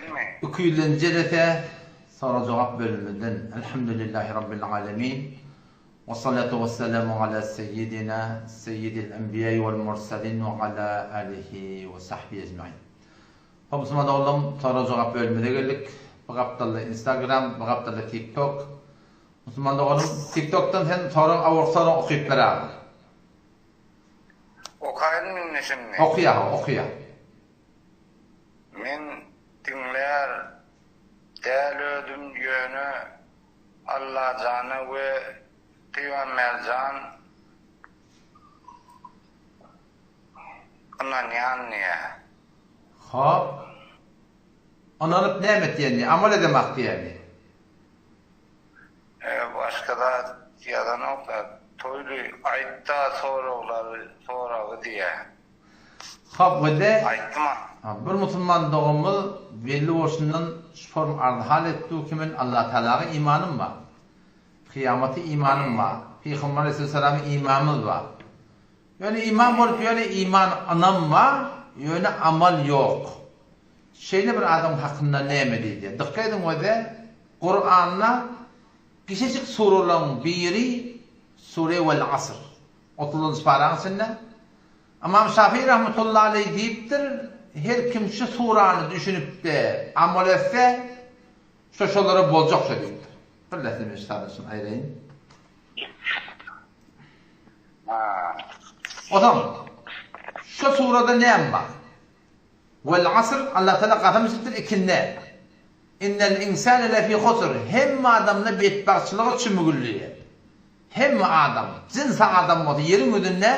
Menmi? Iki ýüzlenji jelese sorag-jogap bölüminden Elhamdülillahi Rabbil alemin we salatu we selamu ala seyyidina seyyidil enbiýai wal mursalin we ala alihi we sahbihi ecmain. Hop musulman doganlarym sorag-jogap bölümimize geldik. Bu gapdalda Instagram, bu gapdalda TikTok. Musulman doganym TikTokdan sen sorag awalky soragy okyp berägin. Okaýynmy indi şindi? Okýa okýa. Men diňlär däl özüm ýöne Allajana we Pygamberjan ynanýan diýä. Hop. Ynanyp näme etýän diýä? Amal edemak diýämi? Başga zat ýazanok-a. Toýly aýtda soraglary soragy diýä. Hop wede Aýtdyma. Bir musulman doganymyz belli bolşundan şu form arz-hal etdi ki men Allatagalaga imanym bar. Kyýamata imanym bar. Pygamber aleyhissalama imanymyz bar. Ýöne iman bolup ýöne iman ynam bar, ýöne amal ýok. Şeýle bir adam hakynda näme diýilýär? Dykgat ediň wede Kuranda kiçijik suralaryň biri Sure Wel Asr. Otuzynjy paraň içinde Ymam Şafii rahmetullahi aleýh diýipdir, Her kim şu surany düşünip-de amal etse, şo şolara boljak şo diýipdir. Bir lähze men şu taýdan şuny aýraýyn. Onsoň şo surada näme bar? Wel asr, Allah Taala kasam içipdir ikindä. Innel insane lefî husr, hemme adamda betbagtçylyga çümügildi. Hemme adam, jynsy adam bolsa ýeriň ýüzünde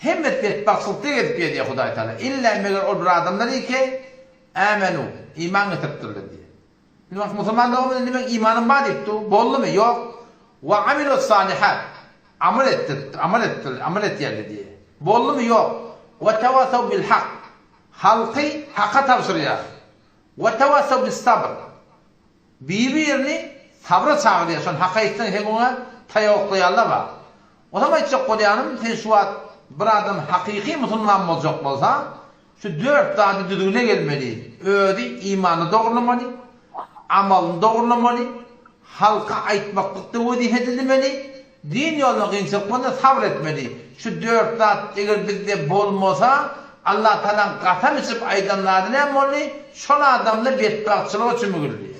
hemmesi betbagtçylykda gezip gezýär Hudaý Taala. Illa meger ol bir adamlar ki, amenu, iman getiripdirler diýýär. Indi bak musulman doganymyz indi meň imanym bar diýip dur. Boldumy? Ýok. Wa amilus salihat. Amal etdir, amal etdir, amal etýärler diýýär. Boldumy? Ýok. Wa tewasaw bil hak. Halky haka tabşyrýar. Wa tewasaw bis sabr. Biri-birini sabra çagyrýar. Şony hak aýtsaň sen oňa taýak oklaýanlar bar. Onam aýtjak bolýanym sen şu wagt bir adam hakyky musulman boljak bolsa şu dört zady düzgüne gelmeli. Özi imanyny dogrulamaly, amalyny dogrulamaly, halka aýtmaklykda wezipe edilmeli, din ýolunda kynçylyk bolanda sabyr etmeli. Şu dört zat eger bizde bolmasa Allah Tagalaň kasam içip aýdan zady näme boldy? Şol adamda betbagtçylyga çümügildi.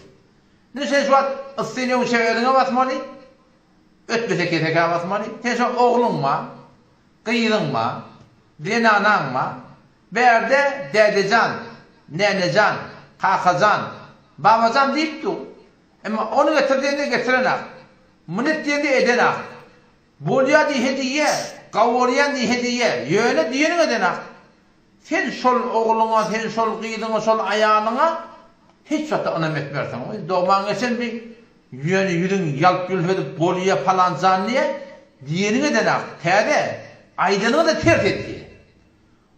Indi sen şu wagt yssyny öňçä özüňe basmaly. Ötmese kesekä basmaly. Sen şo ogluňma, gyzyňma, zenanaňma, bärde dädejan, nänejan, kakajan, babajan diýip dur. Emma ony getir diýende getirenak. Muny et diýende edenak. Bolýa diýse diýýä, gawurýan diýse diýýä, ýöne diýeniňi edenak. Sen şol ogluňa, sen şol gyzyňa, şol aýalyňa hiç wagtda ynam etmersiň. Oý, dogman geçen bi, ýöne ýüzüň ýalp-ýulp edip bolýa palan jan diýe, diýeniňi edenak, täze, aýdanyňy-da ters etýä.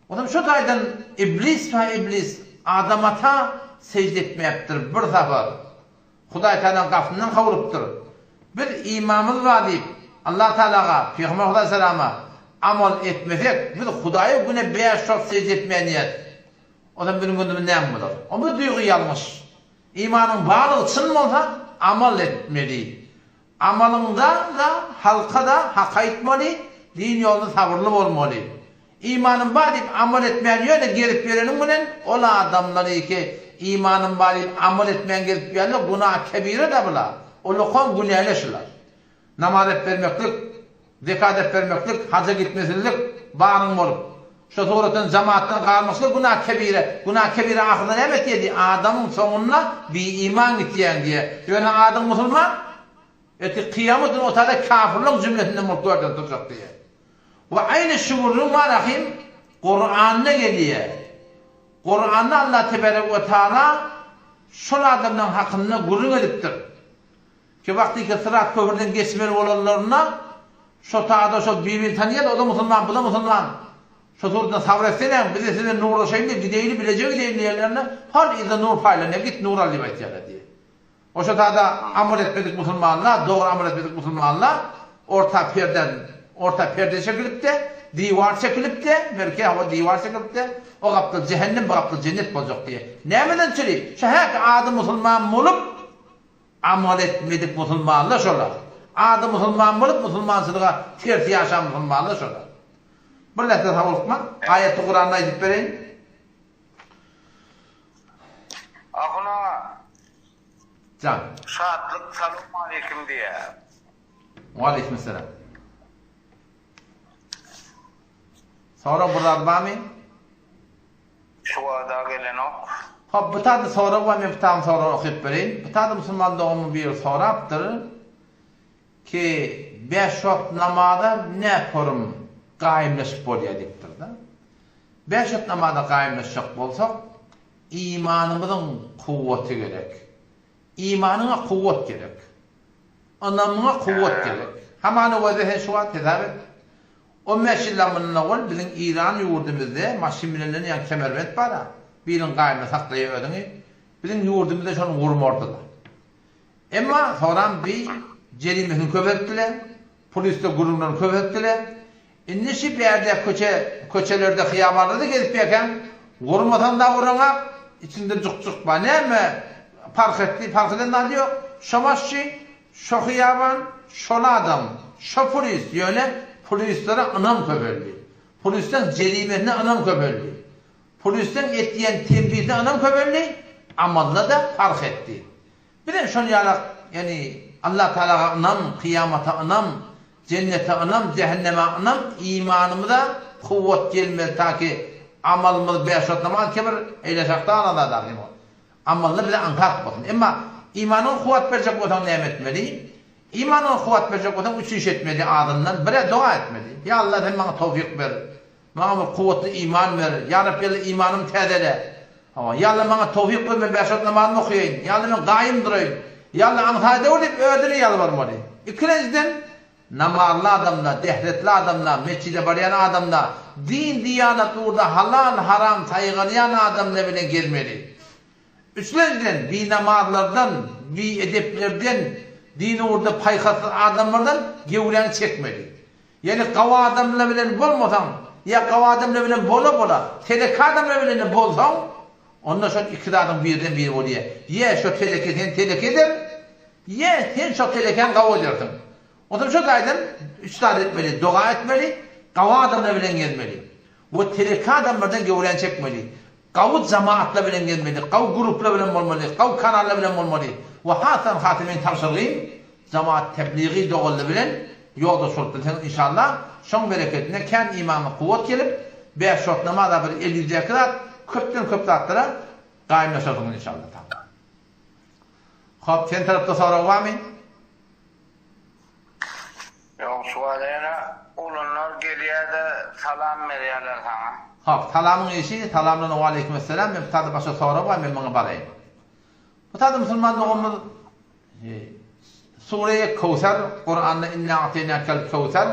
Onam şo taýdan iblis pa iblis Adam ata sežde etmäpdir bir sapar. Hudaý Tagalaň gapysyndan kowlupdyr. Biz imanymyz bar diýip, Allah Tagalaga, Pygamber Hudaý salama amal etmesek, biz Hudaýa güne bäş wagt sežde etmeýän diýýäs. Onsoň biziň günümiz näme bolar? O bu duýgy ýalňyş. Imanyň barlygy çyn bolsa, amal etmeli. Amalyňda-da, halka-da hak aýtmaly, din ýolunda sabyrly bolmaly. Imanym bar diýip amal etmän ýöne gezip ýöreniň bilen ol adamlar ki imanym bar diýip amal etmän gezip ýörler guna kebire da bula. Ulakan günäli şular. Namaz edip bermeklik, zekat edip bermeklik, haja gitmesizlik baryň bolup. Şo suratdan jamaatdan galmaklyk guna kebire. Guna kebire ahyrynda näme etýär diýýär adamyň soňunda bi iman gitýäň diýýär. Ýöne adyň musulman ertir kyýamat güni otada kafirleň jümlesinden bolup görden turjak diýýär. We aýny şu gürrüň bar ahim Kuranda gelýär. Kuranda Allah teberek we taala şol adamlaryň hakynda gürrüň edipdir. Ki wagtyky Syrat köprüden geçmeli bolanlarynda şo tada şo bir-birini tanýardy, o-da musulman, bu-da musulman. Şo suratda sabyr etseňem, biz-de siz bilen nurlaşaýyn diýip gideýli, bileje gideýli diýenlerinde, hol yzda nur paýlanýar, git nur al diýip aýtýarlar diýýär. Oşa tada amal etmedik musulmanlar, dogry amal etmedik musulmanlar orta perden, orta perde çekilip-de, Diwar çekilipdi, belki hawa diwar çekilipdi. O gapdal jähennem, bu gapdal jennet boljak diýýär. Nämeden çüri? Şu häki ady musulman bolup, amal etmedik musulmanlar şolar. Ady musulman bolup, musulmançylyga ters ýaşan musulmanlar şolar. Bir lähze sag bolukman, aýaty Kuranda aýdyp bereýin. Ahun aga. Jan. Şatlyk salowmaleýkim diýýär. Waleýkim salam. Sorag bir zat barmy? Şu wada gelenok. Hop bu taýda sorag bar men bu taýyň soragyny okyp bereýin. Bu taýda musulman doganymyň biri sorapdyr ki beş wagt namaza näporum gaýymlaşyp bolýar diýipdir-de. Beş wagt namaza gaýymlaşjak bolsak imanymyzyň kuwwaty gerek. Imanyňa kuwwat gerek. Ynamyňa kuwwat gerek. Hamana özi sen şu wagt hesap et. On bäş ýyl mundan owal biziň Iran ýurdumyzda maşyn bilenler ýaňy kemerbent bar-a, biriň gaýymyna saklaýar özüňi. Biziň ýurdumyzda şony gurmardylar. Emma soňram bi jerimesini köpeltdiler, polisde gürrüňlerini köpeltdiler. Indi şi bärde köçe, köçelerde, hyýabanlarda gezip ýörkäň, gurmasaň da guraňak, içinde juk-juk bar. Näme parh etdi, parh eden zady ýok. Şo maşyn, şo hyýaban, şol adam, şo polis, ýöne polislere ynam köpeldi. Polisleň jerimesine ynam köpeldi. Polisleň etýän tembisine ynam köpeldi, amalda-da parh etdi. Bizem şol ýalak, ýagny Allah Tagalaga ynam, kyýamata ynam, jennete ynam, jähenneme ynam, imanymyza kuwwat gelmez taki amalymyz bäş wagt namaz kebir eýleşakda Allah dahy bol. Amalda bize aňsat bolsun. Emma imanyňa kuwwat berjek bolsaň näme etmeli? Imanyňa kuwwat berjek bolsaň üç iş etmeli azyndan, birä doga etmeli. Ýa Allah sen maňa towfyk ber. Maňa bir kuwwatly iman ber. Ýa Rabbi Alla imanymy täzele. Hawa, Ýa Alla maňa towfyk ber men bäş wagt namazymy okaýaýyn. Ýa Alla men gaýym duraýyn. Ýa Alla aňsat edewür diýip özüne ýalbarmaly. Ikilenjiden, namazly adamda, dehretli adamda, metjide barýan adamda, din-diýanat ugurda halal-haram saýgarýan adamda bilen gezmeli. Üçlenjiden, binamazlardan, biedeplerden, din ugurda paýhassyz adamlardan gewräňi çekmeli. Ýöne gawy adamlar bilen bolmasaň, ýa gawy adamlar bilen bola-bola, teleke adamlar bilen-de bolsaň, onda şol iki zadyň birden biri bolýar. Ýa şo teleke seni teleke eder, ýa sen şo telekäni gawy edersiň. Onsoň şo taýdan üç zat etmeli, doga etmeli, gawy adamlar bilen gezmeli we teleke adamlardan göwräni çekmeli. Gawy jamaatlar bilen gezmeli, gawy gruplar bilen bolmaly, gawy kanallar bilen bolmaly we hasam hasy meň tabşyrgym jamaat tebligi doganlar bilen ýoldaş bolup bilseňiz inşallah şoň bereketine kän imana kuwwat gelip bäş wagt namaza bir el ýüzdäki zat köpden köp zatlara gaýymlaşarsyňyz inşallah taala. Hop sen tarapda sorag barmy? Ýok şu wada ýene oglanlar gelýäde salam berýäler saňa. Hop salamyň işi salamdan waleýkimessalam men bu tada başga sorag bar men muňa baraýyn. Bu tada musulman doganymyz Sure Köwser Kuranda inna a'teýnakel köwser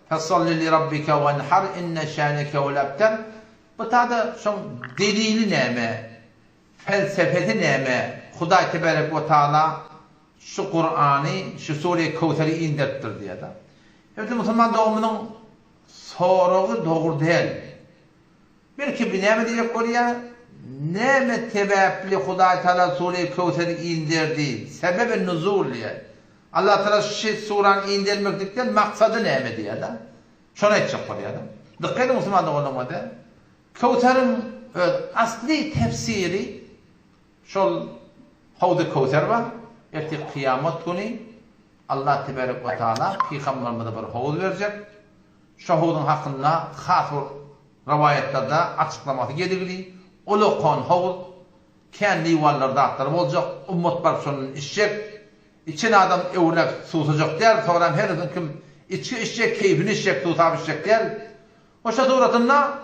fesalli li rabbike wenhar inne şäneke huwel ebter bu tada şoň delili näme Felsefesi näme? Hudaý teberek we taala şu Kurany, şu Sure Köwseri inderipdir diýýär-de. Elbetde musulman doganymyzyň soragy dogry däl. Belki bi näme diýjek bolýar? Näme sebäpli Hudaý taala Sure Köwseri inderdi? Sebebi nuzul diýýär. Allah taala şu surany indermeklikden maksady näme diýýär-de. Şony aýtjak bolýar-da. Dykgat ediň musulman doganlarym-da. Köwseriň öz asly tefsiri şol Howzy Köwser bar. Ertir kyýamat güni Allah teberek we taala pygamberimize bir howuz berjek. Şo howzuň hakynda has bir rowaýatlarda açyklamasy geligli. Ulakan howuz, kän liwanlar zatlar boljak, ummat baryp şondan içjek. Içen adam öwrüläp suwsajak däl, soňram her kim içgi içjek, keýpini içjek, suwsap içjek däl. Goşa suratynda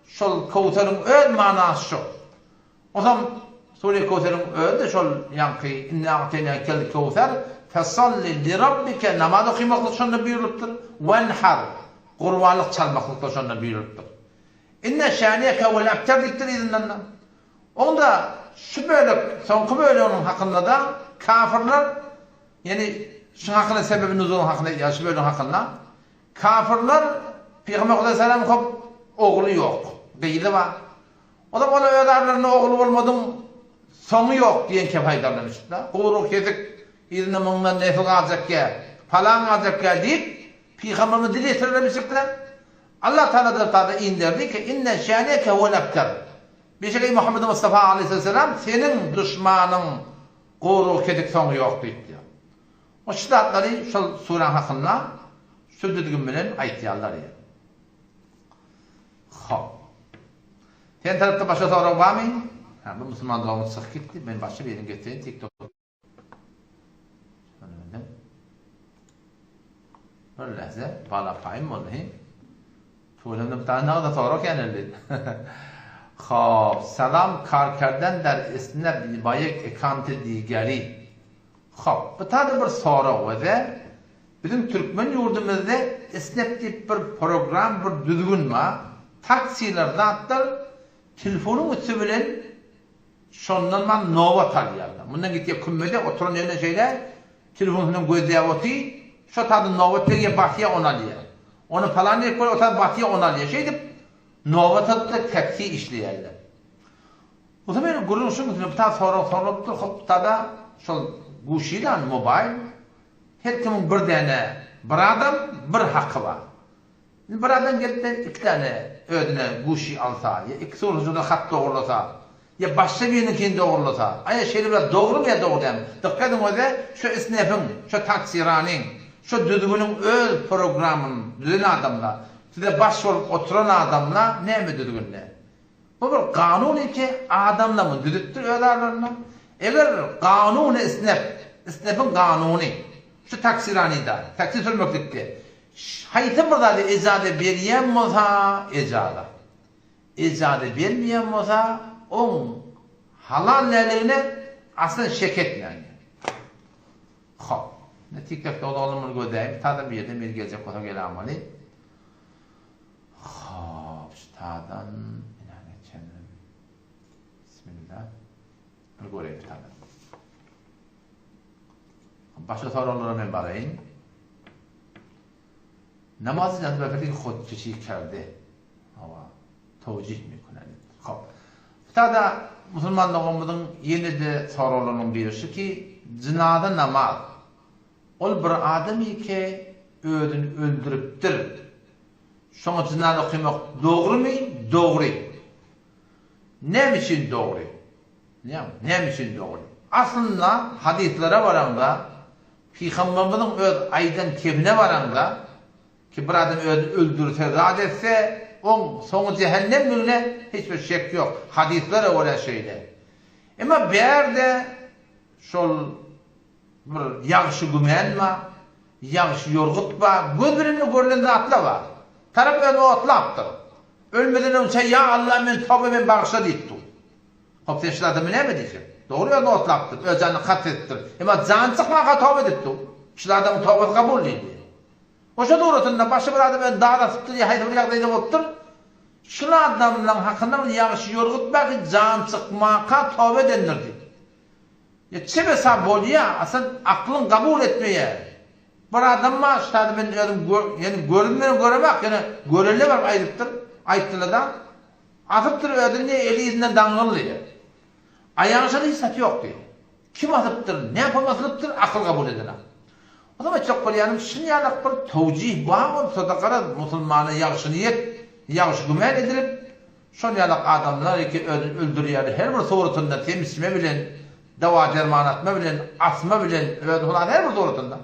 şol Köwseriň öz manasy şo. Onsoň Sure Köwseriň özi-de şol ýaňky Inna a'teýnakel köwser fesalli lirabbike namaz okymaklyk şonda buýrulypdyr, wenhar gurbanlyk çalmaklyk-da şonda buýrulypdyr. Inne şäniýeke huwel ebter diýipdir yzyndan-da. Onda şu bölek, soňky böleginiň hakynda-da kafirler, ýagny şuň hakynda sebebi nuzulyň hakynda aýdýar, şu bölegiň hakynda. Kafirler. Pygamber Hudaý hop ogly ýok, gyzy bar. Olam olar öz aralarynda ogly bolmadyň soňy ýok diýen kep aýdarlarmyşda. Gury kesik yzynda muňdan nesil galjak ýa, palan galjak ýa diýip, Pygamberimiz dil ýetirermişikler. Allah Tagala da inderdi ki, Inne şäneke huwel ebter. Beşik eý Muhammed Mustafa aleýhisselam seniň duşmanyň gury kesik soňy ýok diýipdir. O şu zatlary şol suraň hakynda şu düzgün bilen aýtýarlar. Hop. Sen tarapda başga sorag barmy? Ha, bu musulman doganymyz çykyp gitdi. Men başga birini getireýin TikTok. Bir lähze balapaýym boldy. He? Tuweleme bir tane nagda sorag geldi. Hop, salam kar kerden der isneb bayek ekante digeri. Hop, bu taýda bir sorag we Biziň türkmen ýurdumyzda isnep diýip bir program bir düzgün bar. Taksiler zatlar telefonyň üsti bilen şondan bar nobat alýarlar. Mundan gitýär kümmede oturan ýerine şeýle telefonyndan gözläp otyr. Şo taýda nobat berýär basýar ony alýar. Ony palan ýer o taýda basýar ony alýar. Şeýdip nobat alyp taksi işleýärler. Bu meniň gürrüň şuň üstüne bir taýda sorag soralypdyr hop bu taýda şol guşidan mobaýl Her kimiň bir däne, bir adam, bir haky bar. Indi bir adam gelip-de iki däne özüne guşy alsa, ýa iki suratyna hat dogrulasa, ýa başga biriniňkini dogrulasa, aýa şeýle bir dogrumy ýa dogry dälmi? Dykgat ediň öze şu isnefiň, şu taksiranyň, şu düzgüniň öz programmyny düzen adamlar, size baş bolup oturan adamlar näme düzgünde? Bu bir kanun eke adamlar muny düzüpdir öz aralarynda. Eger kanuny isnep, isnepiň kanuny şu taksiranida, taksi sürmeklikde haýsy bir zady ejaza berýän bolsa, ejaza. Ejaza bermeýän bolsa, oň halal däldigine asla şek etmäň. Hop. Ne TikTokda oglum muny gözläýin. Tada bir ýerde men geljek bolsa gelämaly. Hop, şu tadan ina geçelim. Bismillah. Bir göreyim bir tadan. Başga soraglara men baraýyn. Namaz jazbefeli hudkişi kerde. Hawa, towjih mekune. Hop. Bu tada musulman doganymyzyň ýene-de soraglarynyň biri şu ki, jynaza namaz. Ol bir adam ike özüni öldüripdir. Şoňa jynaza okymak dogrymy? Dogry. Näme üçin dogry? Näme üçin dogry? Aslynda hadyslara baraňda, Pygamberimiziň öz aýdan kebine baraňda, ki bir adam özüni öldürse, zat etse, oň soňy jähennemligine hiç bir şek ýok. Hadyslara görä şeýle. Emma bärde şol Bir ýagşy gümän bar, ýagşy ýorgut bar, göz bilen-de görlen zatlar bar. Tarap özüni otlapdyr. Ölmeden öňçä Ýa Alla men toba men bagyşla diýip dur. Hop sen şul adama näme diýjek? Dogry özüni otlapdyr, öz janyny kast edipdir. Emma jany çykmanka toba edip dur. Şul adamyň tobasy kabul diýilýär. Oşa suratynda başga bir adam özüni daz asypdyr ýa haýsy bir ýagdaýda bolupdyr. Şul adamlaň hakynda bir ýagşy ýorgut bar ki jany çykmanka toba edendir diýip. Ýa çebesa bolýa, asyl aklyň kabul etmeýä. Bir adam bar, şu taýda men özüm gör, ýani görünmän göremak, ýöne görenler baryp aýdypdyr, aýtdylar-da. Asypdyr özüni, eli yzyndan daňyldy. Aýagyşada hiç zat ýok diýdi. Kim asypdyr, näpom asylypdyr, akyl kabul edenak. O zaman aýtjak bolýanym, şun ýalak bir towjih bar bolsa-da garaz musulmana ýagşy niýet, ýagşy gümän edilip, Şol ýalak adamlar ki özüni öldürýärler her bir suratynda temsime bilen, dawa-derman atma bilen, asma bilen özüni hulan her bir suratynda.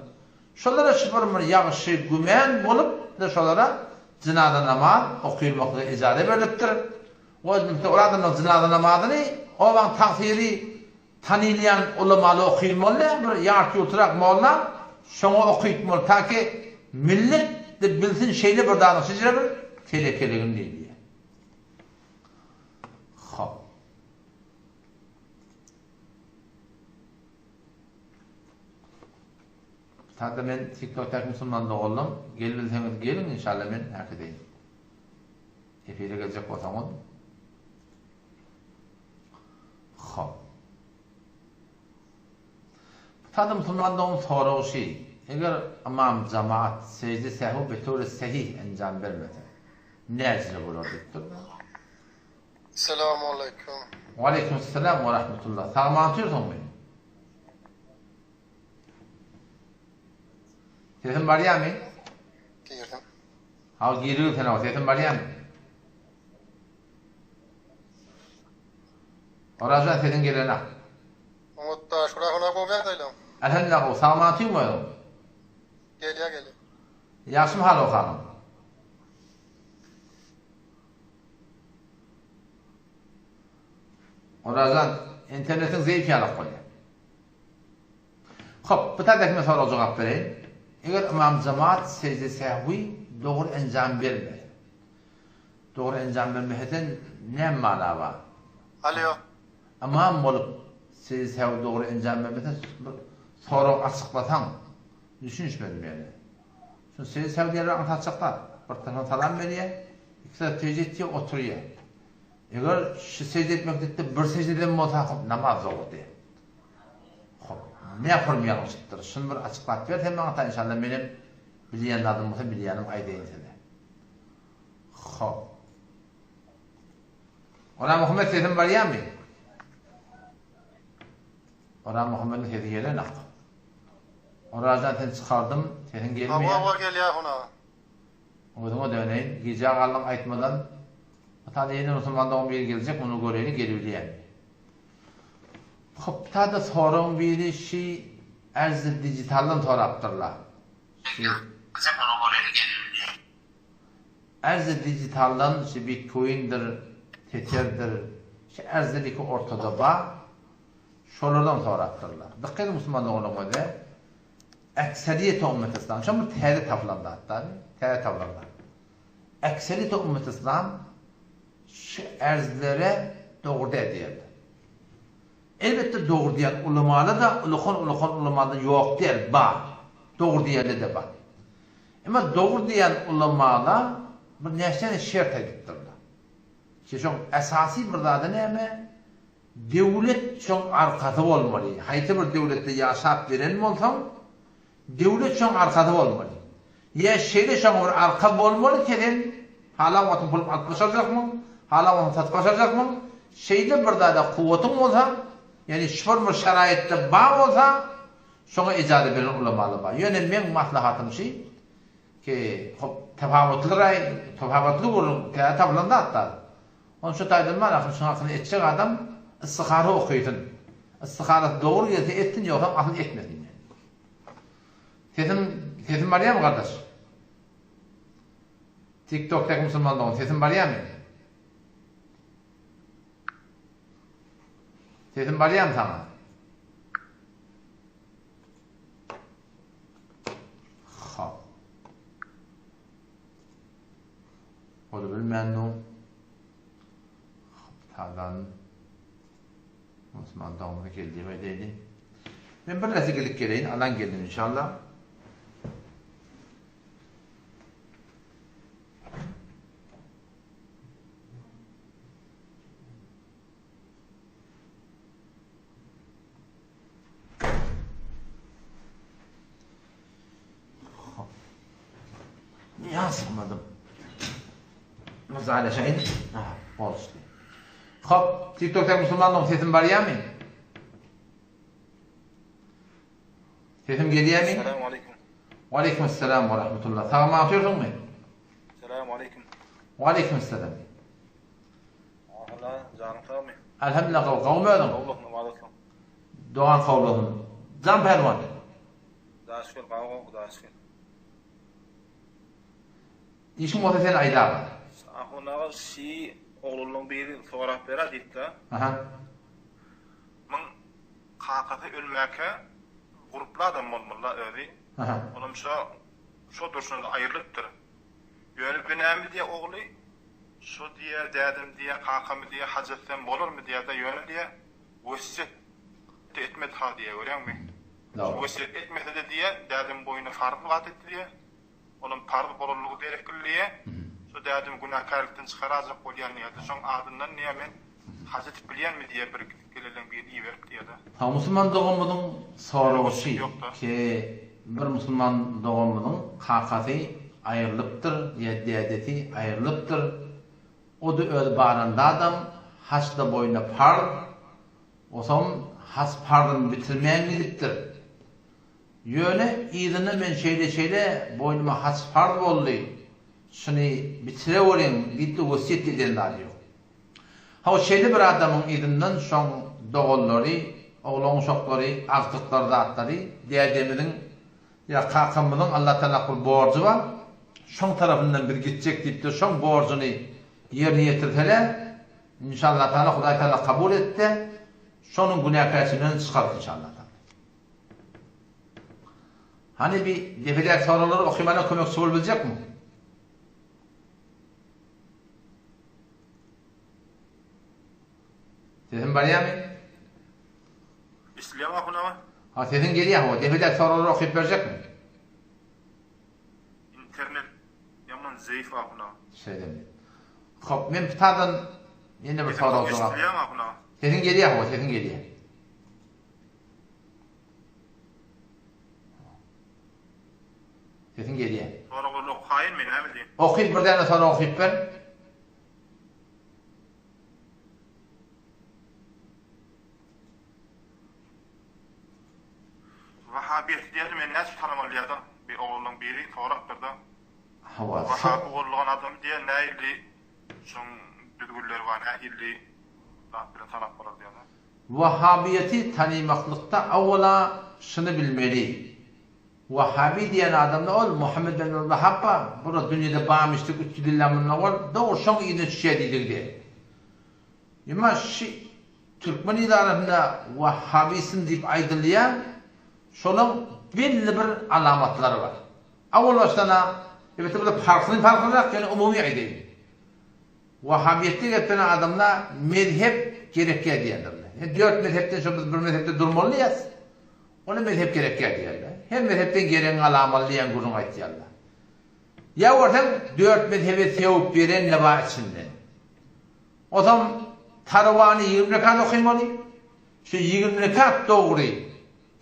Şolara şu bir bir ýagşy gümän bolup da şolara jynaza namaz okylmaklyga ijaza berlipdir. O özüniňki ol adamlaryň jynaza namazyny obaň tagsyry tanylýan ulamaly okylmaly däl bir ýarty-ýurtyrak molla şoňa okytmaly taki millet de bilsin şeýle bir zadyň şeýle bir telekeligini diýilýär. Hop. Sada men TikTok'daki musulman doganlarym, gelibilseňiz geliň inşallah men äkideýin. Efire geljek bolsaňyz. Hop. Sada musulman dogan soragy şi, eger ymam jamaat secde sehw betowri sehih enjam bermese. Nätije bolar diýipdir. Salowmaleýkum. Waleýkim salam we rahmetullah. Sag-aman otyrsyňmy? Sesim barýarmy? Girdim. Hawa girigil sen hawa sesim barýarmy? Orazjan sesiň gelenak. Oňat da şura hona gowy ýagdaýlaň. Elhamdülillah gowy. Sag-aman otyrmy özüň? Gelýär gelýär. Ýagşymy hal okalyň. Orazjan internetiň zeýip ýalak bolýar. Hop, bu taýda men sorag jogap bereýin. Eger ymam jemaat sejde sehwi dogry enjam bermese. Dogry enjam bermese näme mana bar? Alýo. Ymam bolup sejde sehwi dogry enjam bermese bir sorag açyklasaň düşünişmedim ýöne. Şuny sejde sehwi diýerler aňsatjak zat. Bir tarapdan salam berýär, iki tarap sejde etýär, oturýar. Eger şu sejde etmeklikde bir sejdeden bolsa hop namaz dogry diýär. Hop, ne kurum ýalňyşypdyr. Şuny bir açyklap ber sen maňa ta inşallah menem bilýän zadym bolsa bilýänim aýdaýyn size. Hop. Oramuhammet sesim barýarmy? Oramuhammediň sesi gelenok. Orajan seni çykardym, sesiň gelmeýär. Hawa hawa gelýär huna. Özüňe döneýin, gijä galdyň aýtmadan. Ata ýene musulman dogan biri geljek, muny göreýli gelibilýärmi. Hopda-da soragyň biri şi Erzi digitaldan sorapdyrlar. Şi Erzi digitaldan şi bitcoindir, teterdir, şi erziliki ortada bar. Şolardan sorapdyrlar. Dykgat ediň musulman doganlaryň özi ekseriýeti ummet islam. Şo bir täze tapylan zat da, täze tapylan zat. Ekseriýeti ummet islam şu erzlere dogry däl diýerler. Elbetde dogry diýen ulamalar-da ulukan-ulukan ulamalar ýok däl, bar. Dogry diýenler-de bar. Emma dogry diýen ulamalar bir näçe şert aýdypdyrlar. Ki şoň esasy bir zady näme? Döwlet şoň arkasy bolmaly. Haýsy bir döwletde ýaşap gelen bolsaň, döwlet şoň arkasy bolmaly. Ýa şeýle şoňa bir arka bolmaly ki sen halan wagtyň puluny alyp başarjakmyň, halan wagtyň satyp başarjakmyň, şeýle bir zada kuwwatyň bolsa, ýagny şol bir şaraýatda bar bolsa, şoňa ejaza beren ulamalar bar. Ýöne meň maslahatym şi ki, hop, tapawutly raý, tapawutly gürrüň, täze tapylan zat zat. Ony şu taýdan bar ahyr şuň hakyny etjek adam istihara okysyn. Istiharasy dogry gelse etsin ýogsam asyl etmesin. Sesim sesim barýarmy gardaş? Tik tokdaky musulman dogan sesim barýarmy? Sesim barýarmy saňa? Hop. Ony bilmändim. Tadan Osman dogumly geldi we dedi. Men bir näse gelip geleýin, alan geldim inşallah. Ýansykmadym. Myzalaşaýyn. Aha, boluşdy. Hop, TikTokda musulmanlaryň sesim barýarmy? Sesim gelýärmi? Salam aleýkum. Wa aleýkum assalam wa rahmetullah. Sag-aman otyrsyňmy? Salam aleýkum. Wa aleýkum assalam. Ahla, janyň sagmy? Elhamdülillah gowy. Gowmy özüň? Gowulyk, namaz oksaň. Dogan kabul bolsun. Jan pälwan. Hudaýa şükür, gawy gowy, Hudaýa şükür. Işiň bolsa sen aýdaga. Ahun aga şi oglanlaň biri sorap berä diýipdä. Aha. Muň kakasy ölmäkä gurply adam bolmalyda özi. Aha. Olam şo şo durşuna aýrylypdyr. Ýöne bu näme diýä ogly şo diýä dädem diýä kakamy diýä haj etsem bolarmy diýädä ýöne diýä wesýet etmedi ha diýä görýäňmi. Wesýet etmesede diýä dädem boýuna farz zat etdi diýä. Olam parz bolanlygy derekli diýä. Şo dädemi günäkärlikden çykarajak bolýan diýä-de şoň adyndan diýä men haj edip bilýänmi diýä bir geleleň birini iberip diýä-de. Ha musulman doganymyzyň soragy şy ki bir musulman doganymyzyň kakasy. aýrylypdyr ýa dädesi aýrylypdyr. O-da özi baranda adam, haç-da boýnuna parz, osam haç parzyny bitirmän gidipdir. Ýöne yzynda men şeýle-şeýle boýnuma haç parz boldy, şuny bitireweriň diýip-de wesýet eden zady ýok. Hawa, şeýle bir adamyň yzyndan şoň doganlary, oglan-uşaklary, agtyklary zatlary dädemiziň ýa kakamyzyň Allatagala bir borjy bar, şoň tarapyndan biz gitjek diýip-de şoň borjuny ýerine ýetirseler, inşallatagala Hudaýtagala kabul etse, şonuň günäkärçiliginden çykarys inşallatagala. Hany bir depedäki soraglary okymana kömekçi bolup biljekmi? Sesim barýarmy? Eşidilýärmi Ahun aga? Ha sesiň gelýär hawa. Depedäki soraglary okyp berjekmi? Internet ýaman zeýif Ahun aga. Şeýlemi? Hop, men pitadan ýene bir sorag jogap. Eşidilýärmi Ahun aga? Sesiň gelýär hawa, sesiň gelýär. Sesiň gelýär. Soraglary okaýynmy, näme diýin? Okyp bir däne sorag okyp ber. Wahabiýet diýeni men näçe tanamaly diýýärda, bir oglanlaň biri sorapdyrda. Hawa. Wahaby goldagan adamy diýýär, nähili şoň düzgünleri bar, nähili zat bilen tanap bolar diýýärda. Wahabiýeti tanymaklykda awwala şuny bilmeli. Wahabi diýen adamda ol Muhammed ben Wahab bar, bura dünýede barmyşdyk 300 ýyldan mundan owal, dogry şoň yzyna düşýär diýdigdi. Emma şi türkmen il arasynda wahabism diýip aýdylýar, şolaň belli bir alamatlary bar. Awwal başdan-a, elbetde bular parhly-parhlyrak, ýöne umumy aýdaýyn. Wahabiýetde gelip duran adamlar mezhep gerekýär diýendirler. Ýa dört mezhepden şo biz bir mezhepde durmaly diýýäs. Ola mezhep gerekýär diýerler. Her mezhepden geregiňi alamaly diýen gürrüň aýtýarlar. Ýa görseň dört mezhebe sewip beren-de bar içinde. Osam tarawany 20 rekat okymaly. Şu 20 rekat dogry,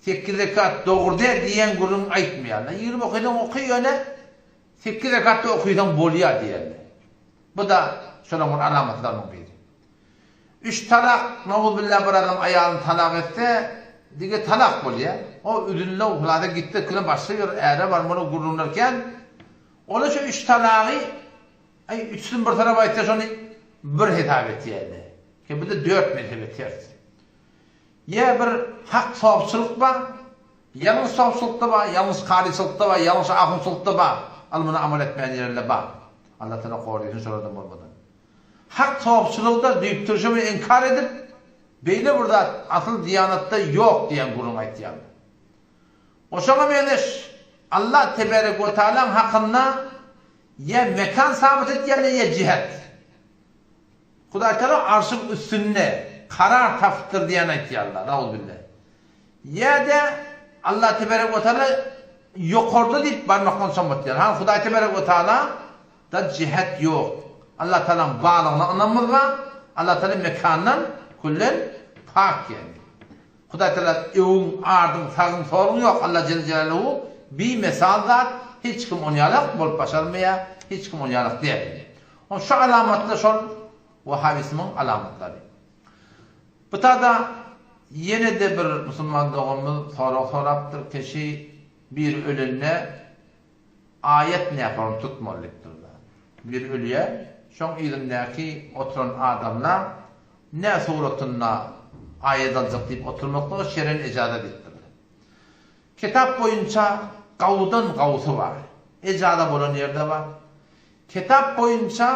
8 rekat dogry däl diýen gürrüň aýtmaýarlar. 20 okysaň oky ýöne 8 rekatda okysaň bolýar diýerler. Bu-da şolaryň bir alamatlarynyň biri. Üç talak, nowuzbillah bir adam aýalyny talak etse, dige talak bolýar. O üzülde uhlada gitse kine başga bir äre barmaly gürrüňler kän. Ola şu üç talagy aý üçüsini bir tarapa aýtsa şony bir hesap etýärler. Ki bu-da dört mezhebe ters. Ýa bir hak sopçylyk bar, ýalňyş sopçylykda bar, ýalňyş karyçylykda bar, ýalňyş ahunçylykda bar. Ylmyna amal etmeýän ýerinde bar. Allah Taala gorasyn şolardan bolmadan. Hak sopçylygy-da düýptürşe bilen inkar edip, beýle bir zat asyl diýanatda ýok diýen gürrüň aýtýarlar. Oşoňa meňzeş Allah teberek we taalaň hakynda ýa mekan sabyt etýärler ýa jihet. Hudaýtagala arşyň üstünde karar tapypdyr diýen aýtýarlar. Nauzubilla. Ýa-da Allah teberek we taala ýokarda diýip barmakdan sommatýar. Ha Hudaý teberek we taala da jihet ýok. Allah taalaň barlygyna ynamymyz bar. Allah taala mekandan küllen pak ýani. Hudaý taala öwüň, ardyň, sagyň, soluň ýok. Allah jelle jelaluhu bimesal zat, hiç kim ony ýalak bolup başarmaýar, hiç kim ony ýalak däl. Ol şu alamatlar şol wahabizmiň alamatlary. Bu tada ýene-de bir musulman doganymyz sorag sorapdyr, keşi biri ölende aýat näform tutmaly diýipdir. Biri ölýär, şoň yzyndaky oturan adamlar nä suratynda aýat aljak diýip oturmaklyga şeren ejaza diýipdirler. Kitap boýunça gawudan gawusy bar. Ejaza bolan ýerde bar. Kitap boýunça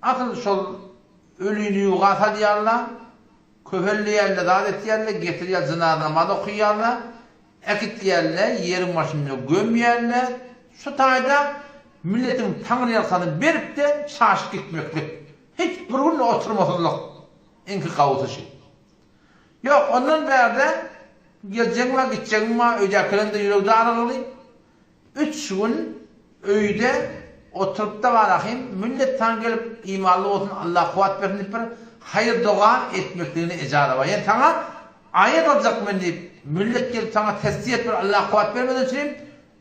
asyl şol ölini ýuga salýarlar, köhelleýärler, zat etýärler, getirýär, jynaza namaz okaýarlar, äkitýärler, ýeriň başynda gömýärler. Şu taýda milletiň taňryýalkanyny berip-de çaşyp gitmeklik, hiç bir gün oturmasyzlyk iňki gawusy şi. Ýok, ondan bärde geljegiň bar, gitjegiň bar, öýdäkileriň-de ýüregi daraldy. Üç gün öýde oturypda barahym, millet saňa gelip imanly bolsun, Allah kuwwat bersin diýip bir haýyr-doga etmekligine ejaza bar. Ýani saňa aýat aljak men diýip, millet gelip saňa tesdiýet bir Allah kuwwat bermeden çürim.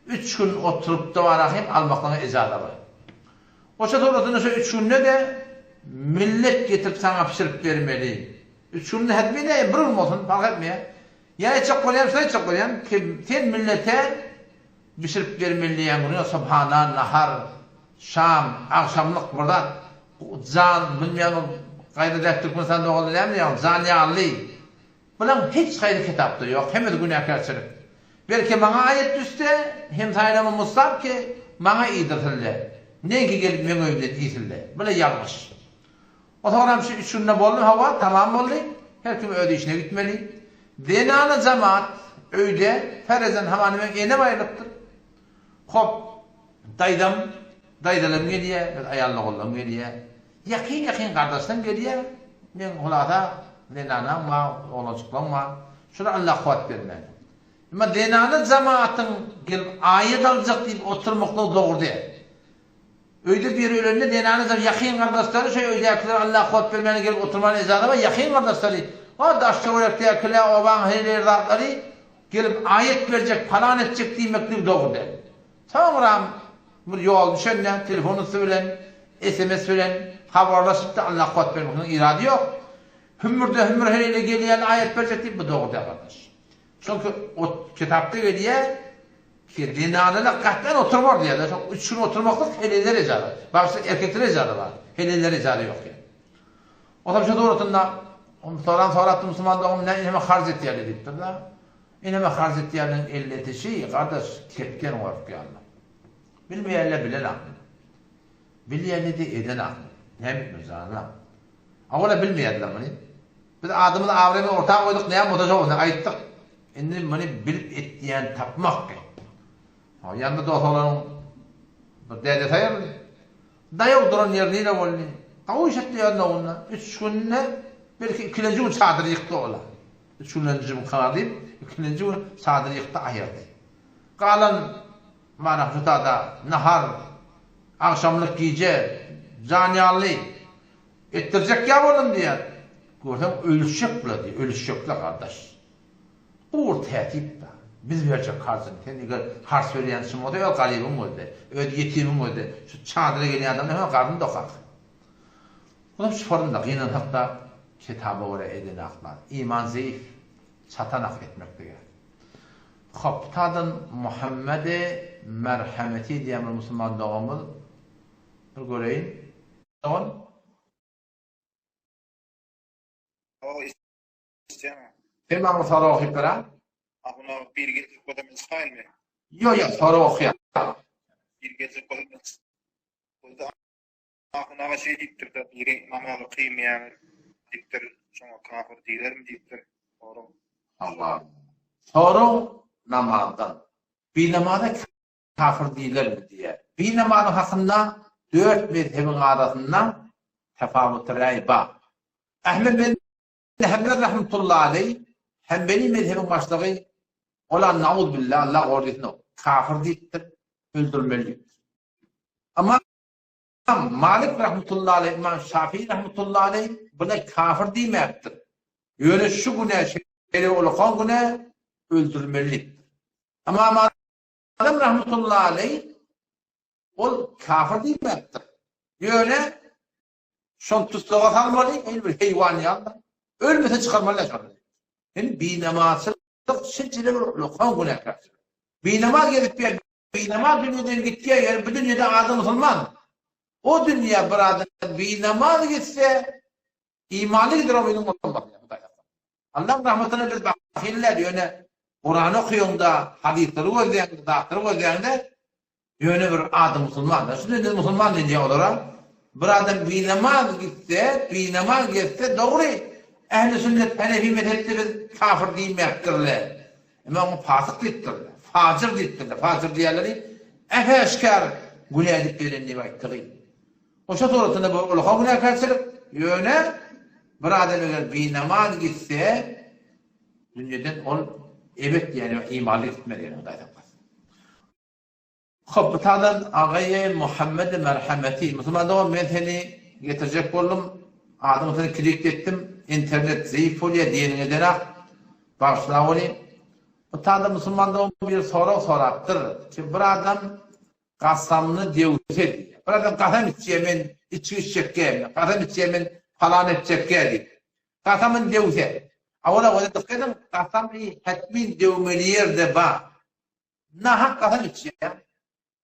Üç gün oturyp-da bara hem almaklyga ejaza bar. Oşa suratynda şo üç günde-de millet getirip saňa bişirip bermeli. Üç günde hetmi däl, bir gün bolsun, parh etmeýär. Ýa etjek bolýan, şuny etjek bolýan, ki sen millete bişirip bermeli diýýän günüňe subhana, nahar, şam, agşamlyk bir zat, jan, bilmeýän ol gaýry däp Türkmenistanda bolanda näme diýýän, jan ýagly. Bulaň hiç haýsy kitapda ýok, hemmesi günäkärçilik. Belki maňa aýat düşse, hemsaýalama mustap ki, maňa iýdirsinle. Neňki gelip meň öýümden iýsinle. Bula ýalňyş. O soňram şu üç günde boldy, hawa, tamam boldy. Her kim öz işine gitmeli. Zenana jamaat öýde, ferezen hamana meň enem aýrylypdyr. Hop, daýzam, daýzalarym gelýär, öz aýal-ogullarym gelýär. Ýakyn-ýakyn gardaşlarym gelýär. Meň hulasa zenanaň bar, oglanjyklaň bar. Şular Alla kuwwat bermäne. Emma zenana jamaatyň gelip aýat aljak diýip oturmaklygy dogry däl. Öýde biri ölende zenana jam ýakyn gardaşlary şo öýdäkiler Alla kuwwat bermäne gelip oturmana ejaza bar, ýakyn gardaşlary, o daş-töwerekdäkiler, obaň heleýleri zatlary gelip aýat berjek, palan etjek diýmekligi dogry däl. Soňram bir ýol düşende telefon üsti bilen, sms bilen habarlaşyp-da Alla kuwwat bermekligiň irady ýok. Hümmürde-hümmür heleýle gelýän aýat berjek diýip bu dogry däl gardaş. Çünki o kitapda gelýär ki zenanalar gatdan oturmar diýýärler. Şo üç gün oturmaklyk heleýlere ejaza. Bagyşla erkeklere ejaza bar. Heleýlere ejaza ýok diýýär. Otam şo dogrusynda soran sorapdy musulman dogan näme ineme harç etýärler diýipdir-de. Ineme harç etýärleriň elletişi gardaş kepden gorkýarlar. Bilmeýärler bilen akly. Bilýänede eden akly. Näme etmeli jana. Awala bilmeýärdiler muny. Biz adymyzy abraýymyzy orta goýduk, näme bolsa şo bolsun aýtdyk. Indi muny bilip etýän tapmak gerek. Ha, ýanynda dos oglanyň bir dädesi aýryldy. Daýaw duran ýeri nire boldy? Gawy iş etdi ýanynda onda. Üç günde belki ikilenji gün çadyry ýykdy ola. Üç günlenji gün karar diýip, ikilenji gün çadyry ýykdy aýyrdy. Galan mana şu tada nahar, agşamlyk gije, janýally Etdirjek ýa boldum diýýär. Görseň ölüşjek bular diýýär, ölüşjekler gardaş. Bu bir tätip da. Biz berjek harjyny sen eger harç berýän çyn bolsa öz garybyň gözle, öz ýetimiň gözle, şu çadyra gelýän adamlar hem garny dokak. Olam şufarynda gynansak-da kitaba görä edenaklar. Iman zeýif, çatanak etmeklige. Hop, tadan Muhammedi merhemeti diýen bir musulman doganymyz bir göreýin. Dogan. Hawa eşitýän. Sen maňa bir sorag okyp ber-a. Ahun aga bir geljek bolsa men çykaýynmy? Ýok ýok sorag okýa. Bir geljek bolsa men Boldy Ahun aga şeý diýipdir-de biri namazy kylmaýan diýipdir şoňa kafir diýilermi diýipdir. Sorag. Hawa. Sorag namazdan. Binamaza kafir diýilermi diýýär. Binamazyň hakynda dört mezhebiň arasynda tafawuty räý bar. Ahmed bin Hanbel rahmetullahi aleý Hanbeli mezhebiň başlygy ola nauzbillah Allah gorysyn kafir diýipdir, öldürmeli diýipdir. Ymam Malik rahmetullahi aleý, Ymam Şafii rahmetullahi aleý buna kafir diýmäpdir. Ýöne şu günä şeýle ulakan günä öldürmeli diýipdir. Ymam Azam rahmetullahi aleý ol kafir diýmäpdir. Ýöne şony tussaga salmaly, el bir heýwan ýaly. Ölmese çykarmaly şony. Hem binamazçylyk şeýle bir ulakan günäkärçilik. Binamaz gezip ýör, binamaz dünýeden gitýär, ýöne bu dünýede ady musulman. O dünýä bir adam binamaz gitse, imany gider o meniň bolmaz. Allaň rahmatyna biz bahyl däl, ýöne Kurany okaýaňda, hadyslary gözleýäňde, zatlary gözleýäňde, ýöne bir adam musulman. Şu dünýede musulman diýilýär olara. Bir adam binamaz gitse, binamaz gezse, dogry, ähli sünnet hanefi mezhepde biz kafir diýmäpdirler. Emma oňa fasyk diýipdirler, fajyr diýipdirler. Fajyr diýýärleri äşgär günä edip gelen diýip aýtdygy. Oşa suratynda bu uluka günäkärçilik, ýöne bir adam eger binamaz gitse, dünýeden ol ebet ýaly imanly gitmez ýaly Hudaý saklasyn. Hop bu tadan agaýy Muhammedi merhemeti musulman dogan men seni getirjek boldum adyň üstüne klik etdim internet zeýif bolýa diýeniňe denak bagyşla welin. Bu tada musulman dogan bir sorag sorapdyr ki bir adam gasamyny döwse diýýär. Bir adam gasam içýär men içgi içjekgä, gasam içýär men palan etjekgä diýip. Gasamyny döwse. Awala oňa dykgat ediň, gasamy hetmin döwmeli ýerde bar. Nahak gasam içýär.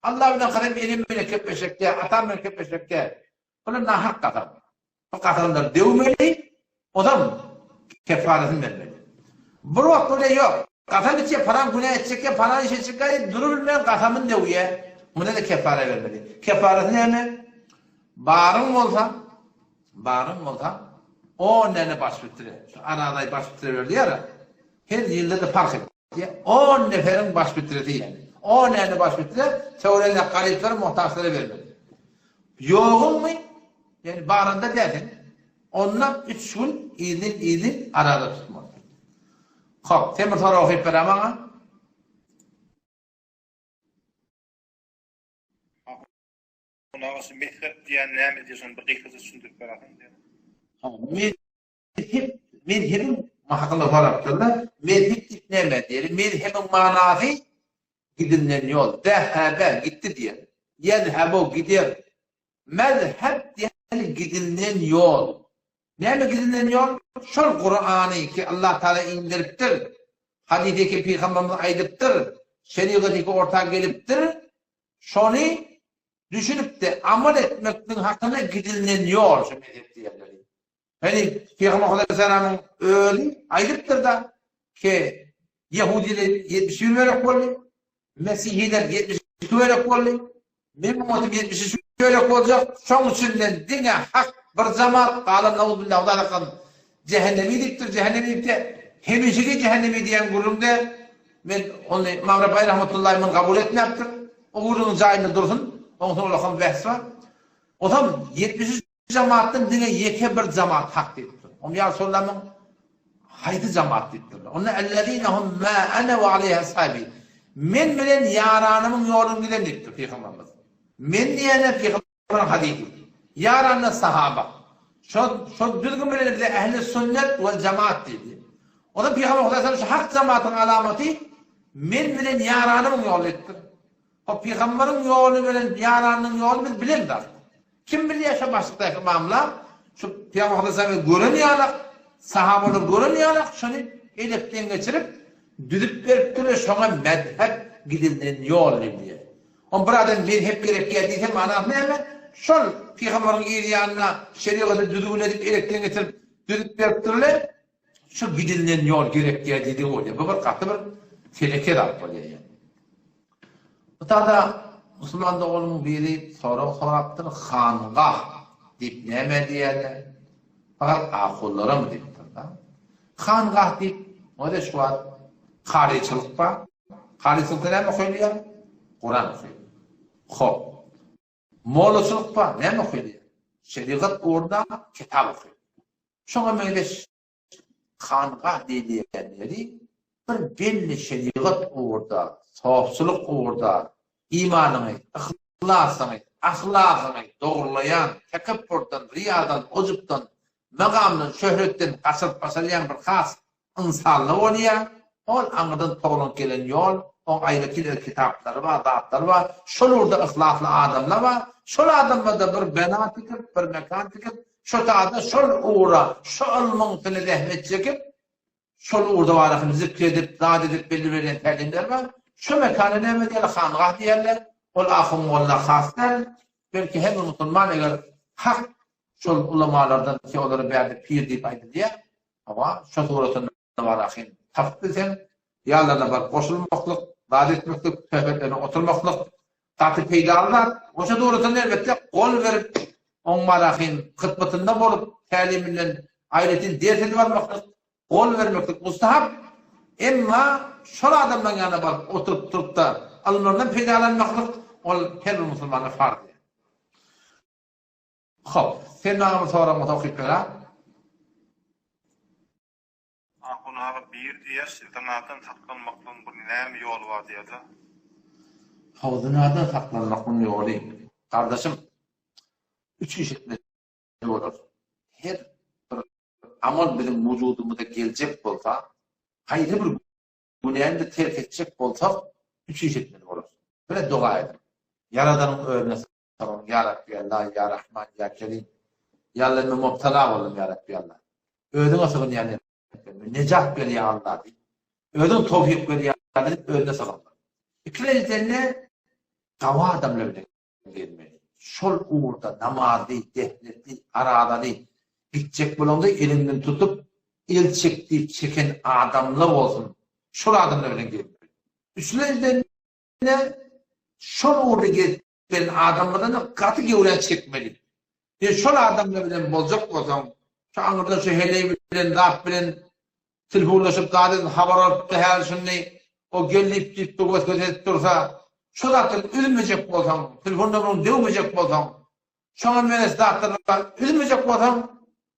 Allah bilen kasam enem bilen kepleşekde, atam bilen kepleşekde. Bular nahak kasam. Bu kasamlary döwmeli, ozam kefaratyny bermeli. Bir wagt bolýar ýok. Kasam içýär, palan günä etjekkä, palan iş etjekkä diýip durubilmän kasamyny döwýär. Munda-da kefara bermeli. Kefarasy näme? Baryň bolsa, baryň bolsa on däne baş bitire. Şu Arazaý baş bitire berdiýär. Her ýylda-da parh et. On neferiň başbitresi ýaly. On näne başbitre töweregindäki garyplara, muhtaçlara bermeli. Ýoguňmy? Ýagny baranda däl sen. Onda üç gün yzyn-yzyn araza tutmaly. Hop, sen bir sorag okyp ber-ä maňa. Ahun aga şu mezhep diýýän näme diýýär şony bir gysgaça düşündirip beräýseň diýýän. Mezhep, mezhebiň hakynda sorapdyrlar. Mezhep diýip näme diýeli? Mezhebiň manasy gidilinen ýol. Zehebe, gitdi diýen. Ýezhebu, gider. Mezhep diýeni gidilinen ýol. Näme gidilinen ýol? Şol Kurany ki Allah Taala indiripdir. Hadysy ki Pygamberimiz aýdypdyr. Şerigaty ki orta gelipdir. Şony düşünip-de amal etmekligiň hakyna gidilinen ýol şu mezhep diýerleri. Hany Pygamber Aleyhisselamyň özi aýdypdyr-da ki ýehudiler 71 bölek boldy, mesihiler 72 bölek boldy, meň ümmetim 73 bölek boljak, şoň içinden diňe hak bir jamaat, galan nauzbillah Hudaý saklasyn Jähennemi diýipdir, jähennemi diýipde, hemişeki jähennemi diýen gürrüňde men ony Ymam Rabbany rahmetullahi muny kabul etmäpdir. O gürrüňiň jaýynda dursun, oň soň ulakam bähs bar. Ozam 73 jamaatdan diňe ýeke bir jamaat hak diýipdir. Oň ýa Resulallamyň haýsy jamaat diýipdirler. Onda ellezine hum ma ana we aleyhi ashabi. Men bilen ýaranymyň ýolun giden diýipdir pygamberimiz. Men diýene pygamber Kuran hadysy. Ýaranda sahaba. Şo şo düzgün bilen bize ehli sünnet wel jemaat diýdi. Onda Pygamber Hudaý şu hak jemaatyň alamaty men bilen ýaranymyň ýoly diýipdir. O pygamberiň ýoly bilen ýaranyň ýoly biz bilemzok. Kim bilýär şo başlykdaky ymamlar şu Pygamber Hudaý gören ýalak, sahabalar gören ýalak şony elekden geçirip düzüp beripdirler şoňa mezhep gidilden ýol diýilýär. On bir adam mezhep gerekýär diýse manasy näme? Şol pygamberiň yz ýanyna şerigaty düzgün edip elekden getirip düzüp beripdirler. Şu gidilinen ýol gerekýär diýdigi bolýar. Bu bir gaty bir teleke zat bolýar ýa. Bu tada musulman doganymyň biri sorag sorapdyr, hangah diýip näme diýýärler? Fakat ahunlaramy diýipdir-da. Hangah diýip, o-da şu wagt karyçylyk bar. Karyçylykda näme okaýylýar? Kuran okaýylýar. Hop. Mollaçylyk bar, näme okaýylýar? Şerigat ugrunda kitap okaýylýar. Şoňa meňzeş hangah diýilýän ýeri bir belli şerigat ugurda, sopçylyk ugurda imanyňy, yhlasyňy, ahlagyňy dogrulaýan, tekepburdan, riýadan, ujupdan, magamdan, şöhretden gaçyryp başarýan bir has ynsanly bolýar, ol aňyrdan toglanyp gelen ýol, oň aýratyn öz kitaplary bar, zatlary bar, şol ugurda yhlasly adamlar bar, şol adamlar-da bir bina tikip, bir mekan tikip, şo tada şol ugra, şo ylmyň üstünde zähmet çekip, şol ugurda barasyny zikr edip, zat edip belli berýän tälimler bar. Şo mekana näme diýerler, hangah diýerler, ol ahun-molla has däl, belki her bir musulman eger hak şol ulamalardan ki olara bärde pir diýip aýdylýar, Hawa, şo suratynda bar ahyn. Tapyp bilseň, ýanlaryna baryp goşulmaklyk, zat etmeklik, söhbetlerine oturmaklyk gaty peýdaly zat. Oşa suratynda elbetde gol berip, oň bar ahyn hytmatynda bolup, täliminden aýratyn ders edip almaklyk, gol bermeklik mustahap. Emma şol adamlaryň ýanyna baryp oturyp turup-da ylymlaryndan peýdalanmaklyk ol her bir musulmana farz. Hop, sen maňa bir soragyň bolsa okyp ber-a. Ahun aga bir diýýär, zynadan saklanmaklygyň bir näme ýoly bar diýýär-de. Hawa, zynadan saklanmaklygyň ýoly, gardaşym, üç iş etmeli bolar. Her bir amal biziň wujudymyza geljek bolsa, haýsy bir. Günäni-de terk etjek bolsak, üç iş etmeli bolar. Bire doga ediň. Ýaradanyň özüne soraň, Ýa Rabbi Alla, Ýa Rahman, Ýa Kerim. Ýa Alla men mubtala boldum, Ýa Rabbi Alla. Özüňe sygynýan men. Nejat ber Ýa Alla diýip. Özüň towfyk ber Ýa Alla diýip özüne sygynmaly. Ikilenjiden-de gawy adamlar bilen gezmeli. Şol ugurda namazly, dehletli, arazaly gitjek bolaňda eliňden tutup, el çek diýip çeken adamlar bolsun. Şol adamlar bilen gezmeli. Üçülenjiden-de şol ugurda gezip gelen adamlardan-da gaty göwrä çekmeli. Sen şol adamlar bilen boljak bolsaň, şu aňyrdan şu heleý bilen zat bilen Tilhurlaşyp zat edip habar alypdy häli şuny o gel diýip diýip dur wes-wes edip dursa şo zatdan üzmejek bolsaň tilhun nomuryny döwmejek bolsaň şoňa meňzeş zatlardan üzmejek bolsaň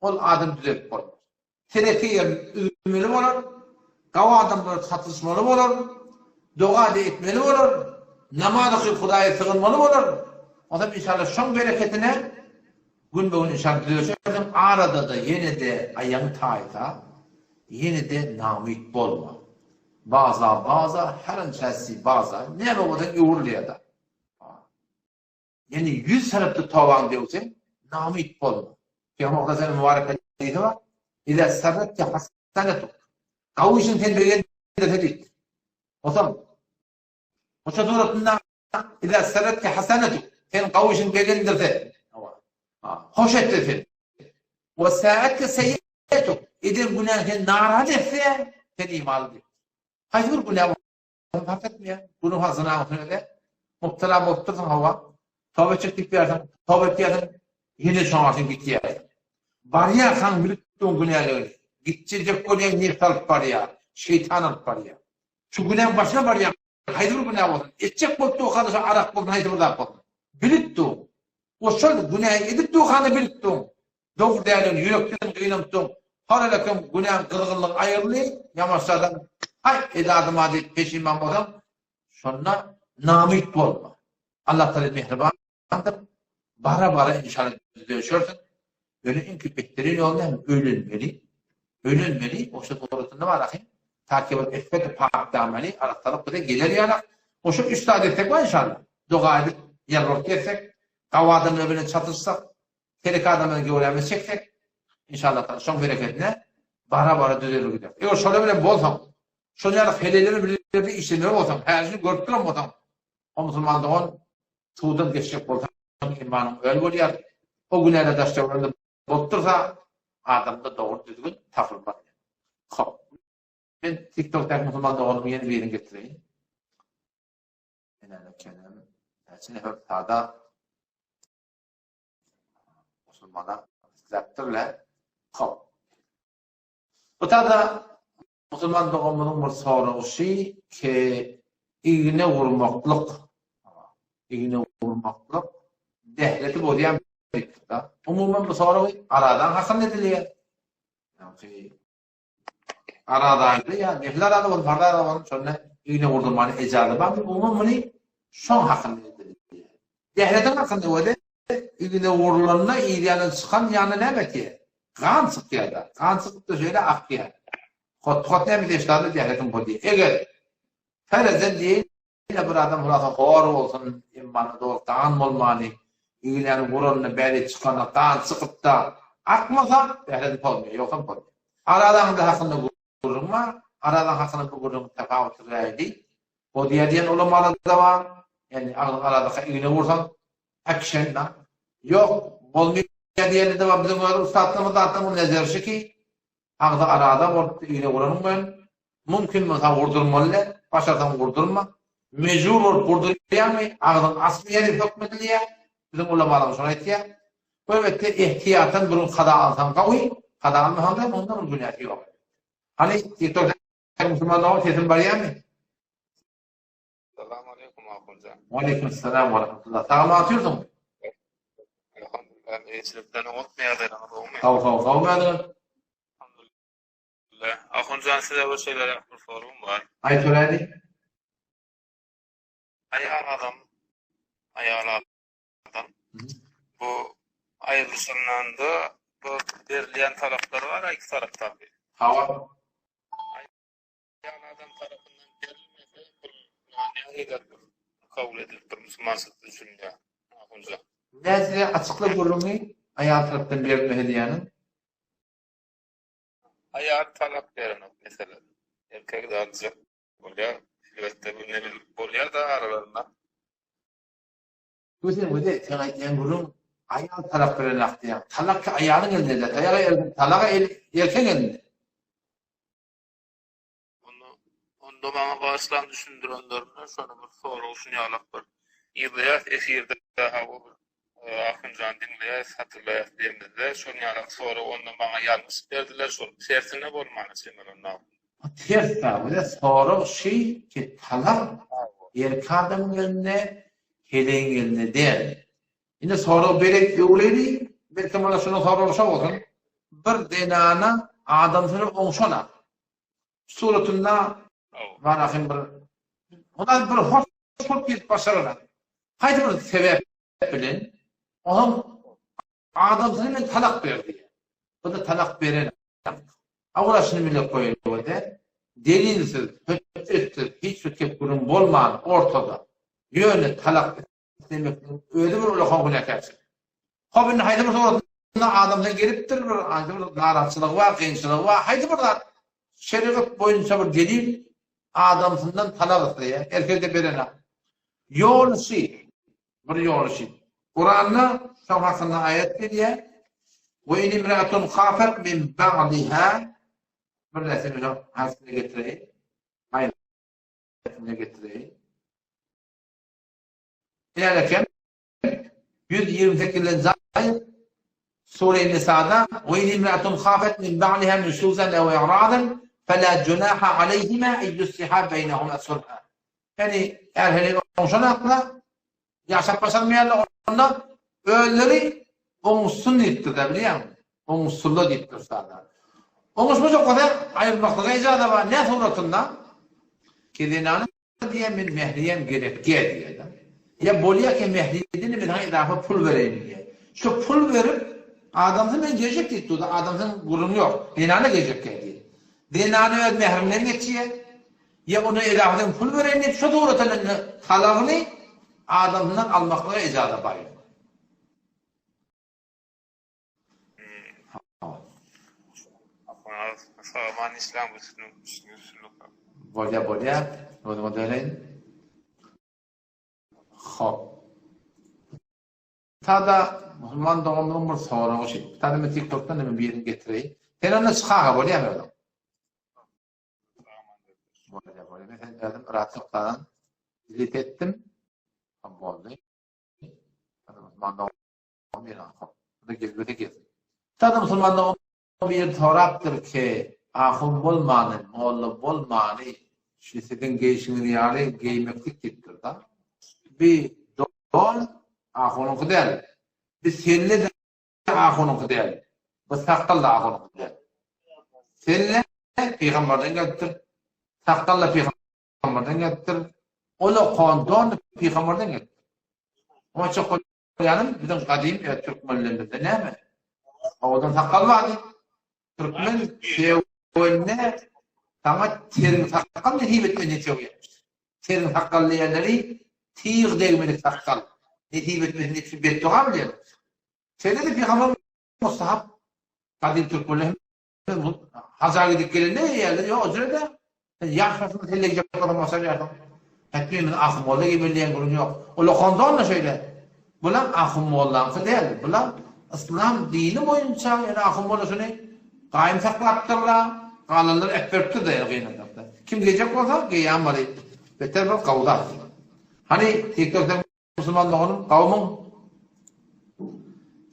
ol adam düzelip bolmaz. Teleke ýerini üzmeli bolar, gawy adamlara çatyşmaly bolar, doga-da etmeli bolar, namaz okyp Hudaýa sygynmaly bolar. Onsoň inşallah şoň bereketine Günbe-gün inşallah düzelşersiň, arada-da ýene-de aýagyň taýsa, ýene-de namyt bolma. Baza, baza, her ançäsi baza, näme bolsaň öwrülýär-de. Ýene ýüz tarapda tobaňy döwseň, namyt bolma. Pygamber Hudaýa mübarek hadysy bar. Iza sarratke hasanetuk. Gawy işiň seni begendirse diýipdir. Onsoň, Hoşa suratynda Iza sarratke hasanetuk. Sen gawy işiň begendirse, hoş etse seni. We sa'atke seyyetuk. Eden günäň seni narahat etse, sen imanly diýipdir. Haýsy bir günä bolsa parh etmeýär. Günüň zyna bolsun öde. Mubtala bolupdyrsyň hawa. Toba etjek diýip ýörseň, toba etýärsiň, ýene şoňa sen gitýärsiň. Barýarkaň bilip duň günäligini. Gitjek bolýaň nebs alyp barýar, şeýtan alyp barýar. Şu günäň başyna barýaň, Haýsy bir günä bolsun, etjek bolup durkanda şo arak bolsun, haýsy bir zat bolsun. Bilip dur. O şol günäni edip durkanda bilip dur. Dogry däldigini ýürekden gynanyp dur. Haralakem günäň gyzgynlygy aýryldy, ýamaşjadan haý edadyma diýip peşiman bolsaň, şonda namyt bolma. Allah Tagala mähriban. Adyr. Bara-bara inşallah düzelişersiň. Ýöne iňki betterin ýol näme? Öýlenmeli. Öýlenmeli. Oşa dogrusynda bar ahy. Taki bir iffeti pak damany, arassalyk bize geler ýalak. Oşa üç zat etsek bar inşallah. Doga edip, ýalbaryp gezsek, gawy adamlar bilen çatyşsak, telek adam bilen göwrämizi çeksek, inşallah taala şoň berekedine bara-bara düzelir gider. Eger şolar bilen bolsaň, şol ýaly heleýler bilen birlikde işlemeli bolsaň, häzir görüp duran bolsaň, o musulman dogan Suwdan geçjek bolsaň imanyň öl bolýar. O günäde daş töwereginde bolup dursa adamda dogry düzgün tapylmaz. Hop. Men TikTokdaky musulman doganymyň ýene birini getireýin. Ene kenem. Näçe nefer sada musulmana isläpdirler. Hop. Bu tada Musulman doganymyzyň bir soragy şy ki igne urmaklyk igne urmaklyk dehleti bozýarmy diýipdir-de. Umuman bu soragy aradan hakynda edilýär. Ýagny arada ýa nefil arada bolsun, farz arada bolsun, şonda igne urdurmany ejazy barmy? Umuman muny şoň hakynda edilýär. Dehletiň hakynda weli Igne urlanda yz ýandan çykan ýanyna näme etýär? Gan çykýar-da. Gan çykyp-da şeýle akýar. Hot-hot näme deşlady dähletin bolýar. Eger ferezen diýeýin-de bir adam hulasa hor bolsun, emma doly gan bolmany, ignäni uranda bäri çykanda gan çykyp-da akmasa, dähletin pozmaýar, ýogsam pozýar. Arazaňda hakynda gürrüň bar. Arazaň hakynda bu gürrüň tapawutly räýdi. Bozýar diýen ulamalar-da bar. Ýagny agzyň aradaka igne ursaň, Äkşen da. Ýok, bolmaýar diýeni-de bar. Biziň öz ussatlarymyz zatdan bu nezeri şu ki, agzy arada bolupdy igne uranyň bilen. Mümkin bolsa urdurmaly däl, başarsaň urdurma. Mejbur bolup urdurýaňmy, agzyň açmaýar diýip höküm edilýär. Biziň ulamalarymyz şony aýtýar. Bu elbetde ehtiýatdan bir gün kaza alsaň gowy, kaza almasaň-da munda bir günäsi ýok. Hany, TikTok musulman dogan sesim barýarmy? Salam aleýkum Ahunjan. Waleýkim salam we rahmetullah. Sag otyrsyň? Elhamdülillah, eýçilikden oňatmy ýagdaýlaryňyz gowumy? Sag sag sag mädiň. Alhamdülillah. Ahunjan size bir şeýleräk bir soragym bar. Aýt göräýli. Aýal adam, aýal adam bu aýrylyşandan bu berilýän talaplar bar iki tarapdaky. Hawa. Aýal adam. tarapyndan berilmese bul nähili bir kabul edilip bir musulmançylyk düşünýär ahunja. Näzire açykla gürrüňi aýal tarapdan berilmese diýýäniň. Aýal talak berenok meselem. Erkek de aljak bolýar. Elbetde bir nemelik bolýar-da aralarynda. Gözel gözel seň aýdýan gürrüň aýal talak berenok diýýäň. Talak ki aýalyň elinde-de, taýaga erkin talaga el erkegiň elinde. Onda onda maňa bagyşlaň düşündirenlerinde şony bir sorag şun ýalak bir yzlaýas efirde hawa bir Ahunjan diňleýäs hatyrlaýas diýemizde şon ýalak sorag onda maňa ýalňyş berdiler şol tersine bolmana çemeli onda. Ters da sorag şi ki talak erkek adamyň elinde heleýiň elinde däl. Indi sorag berek öwreli belki mana şunuň soragy şo bolsun. Bir zenana adamsyny oňşanak. Suratynda bar ahym bir Hudaý bir hoş bolup gelip başaranak. Haýsy bir sebäp bilen onuň adamsyny men talak ber diýýär. Bu da talak beren. Awala şuny bile goýaly-da, delilsiz, hötjetsiz, hiç bir kep-gürrüň bolman ortada, ýöne talak islemekligiň özi bir ullakan günäkärçilik. Hop indi haýsy bir suratynda adamdan gelipdir bir haýsy bir narahatçylygy bar, kynçylygy bar, haýsy bir zat şerigat boýunça bir delil adamsyndan talak isleýär, erkek-de berenak. Ýoly şi, bir ýoly şi. Kuranda şoň hakynda aýat gelýär. We in imra'atun khafat min ba'liha bir närseni şoň hasyny getireýin. Aýatyny getireýin. Näme eken? 128-nji aýat Sure Nisada We in imra'atun khafat min ba'liha nusuzan aw i'radan fela junaha aleyhima en yusliha beynehuma sulha. Ýani är-heleý oňşanaklar, ýaşap başarmaýarlar, onda özleri oňuşsun diýipdir-de, bilýäňmi? Oňuşsunlar diýipdir sada. Oňuşmajak bolsa aýrylmaklyga ijaza bar. Nä suratynda? Ki zenanyň Diýýär, men mähriýem gerekgä diýýär-de. Ýa bolýa ki mähriýeden men saňa izafa pul bereýin diýýär. Şo pul berip, adamsy men geljek diýip durdy, adamsynyň gürrüňi ýok, zenana geljekgä diýýär. Zenany öz mährinden geçýär. Ýa onda izafadan pul bereýin diýip, şo suratda indi talagyny adamsyndan almaklyga ijaza bar. Sagaman işläň üstünlik. Bolýa bolýa. Özüňe döneýin. Hop. Tada musulman doganymyzyň bir soragy şeý. Tada men TikTokdan hem birini getireýin. Sen onda çykaga bolýamy özüň? Bolýa bolýa. Men sen özüm Ratokdan delete etdim. Boldy. Musulman Sada musulmanlaryň biri sorapdyr ki, ahun bolmany, molla bolmany, şu siziň geýşiňiz ýaly geýmeklik diýipdir-da. Bi don ahunyňky däl, bi selle-de ahunyňky däl, bu sakgal-da ahunyňky däl. Selle pygamberden gelipdir, sakgal-da pygamberden gelipdir, ol okan don-da pygamberden gelipdir. Oňa Ýanym biziň gadym e türkmenlerimizde näme? Owadan sakgal bardy. Türkmen sögende saňa teriň sakgal nesip etmesin diýip sögýärmiş. Teriň sakgal diýenleri tyg degmedik sakgal nesip etmesin diýip şu betdoga bilýärler. Şeýle-de pygamber mustahap gadym türkmenler Haja gidip gelende ýerler ýok ojrede. Sen ýaş başyňda selle gijek bolsaň başarýarsyň. Hetmi biz ahun molla geýmeli diýen gürrüň ýok. Ol okandon-da şeýle. Bulam ahun mollaňky däl. Bulam yslam dini boýunça ýöne ahun molla şuny gaýym saklapdyr-la, galanlar äpberipdir-de ýöne gynansak-da. Kim geýjek bolsa geýýän baly. Beter bir gowy zat. Hany TikTokda musulman doganym gowumyň?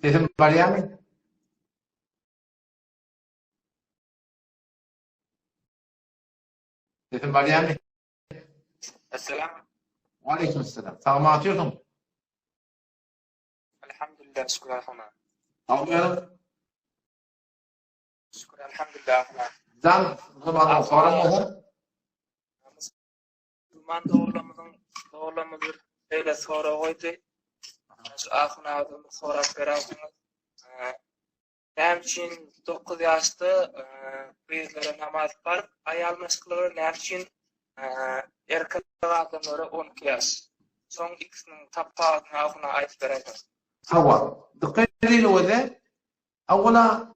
Sesim barýarmy? Sesim barýarmy? Esselam. Waleýkim esselam. Sagmy atýorsyň? Elhamdülillah şükür alhamdülillah. Sagmy ýazyň? Şükür elhamdülillah. Jan, musulmanlaryň soran bolsa? Musulman doganlarymyzyň doganlarymyz bir beýle sorag goýdy. Şu ahun agzamy sorap berersiňiz. Näme üçin 9 ýaşda gyzlara namaz parz, aýal maşgalalara näme üçin? Erkek adamlara 12 ýaş. Şoň ikisiniň tapawudyny ahuna aýdyp beräýseň. Hawa, dykgat edeliň öze. Awwala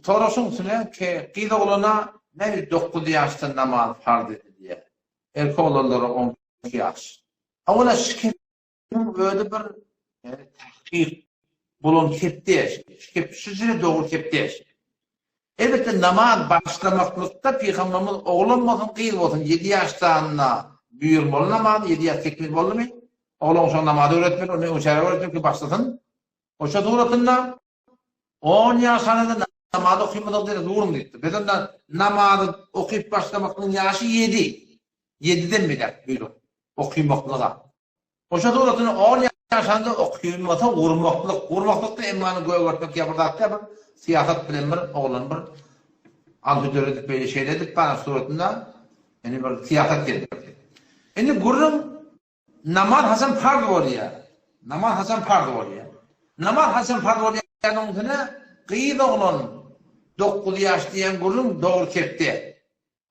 soraşyň üstüne ki gyz oglana näme 9 ýaşda namaz parz edilýär. Erkek oglanlara 12 ýaş. Awwala şu Munuň özi bir tahkyk bolan kepdeş. Şu şu jüre dogry kepdeş. Elbetde namaz başlamaklykda Pygamberimiz oglan bolsun, gyz bolsun 7 ýaşdanda buýurmaly namaz, 7 ýaş tekmil boldumy? Oglan şo namazy öwretmeli, ony öňçäre öwretmeli ki başlasyn. Oşa suratynda 10 ýaşanda namaz okymadyk diýip duruň diýipdir. Biz onda namazy okyp başlamaklygyň ýaşy 7. 7-den beýläk buýruk okymaklyga. Goşa suratyny on ýaşanda okymasa gurmaklyk, gurmaklykda emmany gögertmek ýa bir zat däl bir syýasat bilen bir oglan bir alty döredip beýle şeýle edip bana suratynda ýani bir syýasat geldirdi. Indi gürrüň namaz haçan parz bolýar? Namaz haçan parz bolýar? Namaz haçan parz bolýanyň üstüne gyz oglan 9 ýaş diýen gürrüň dogry kepde.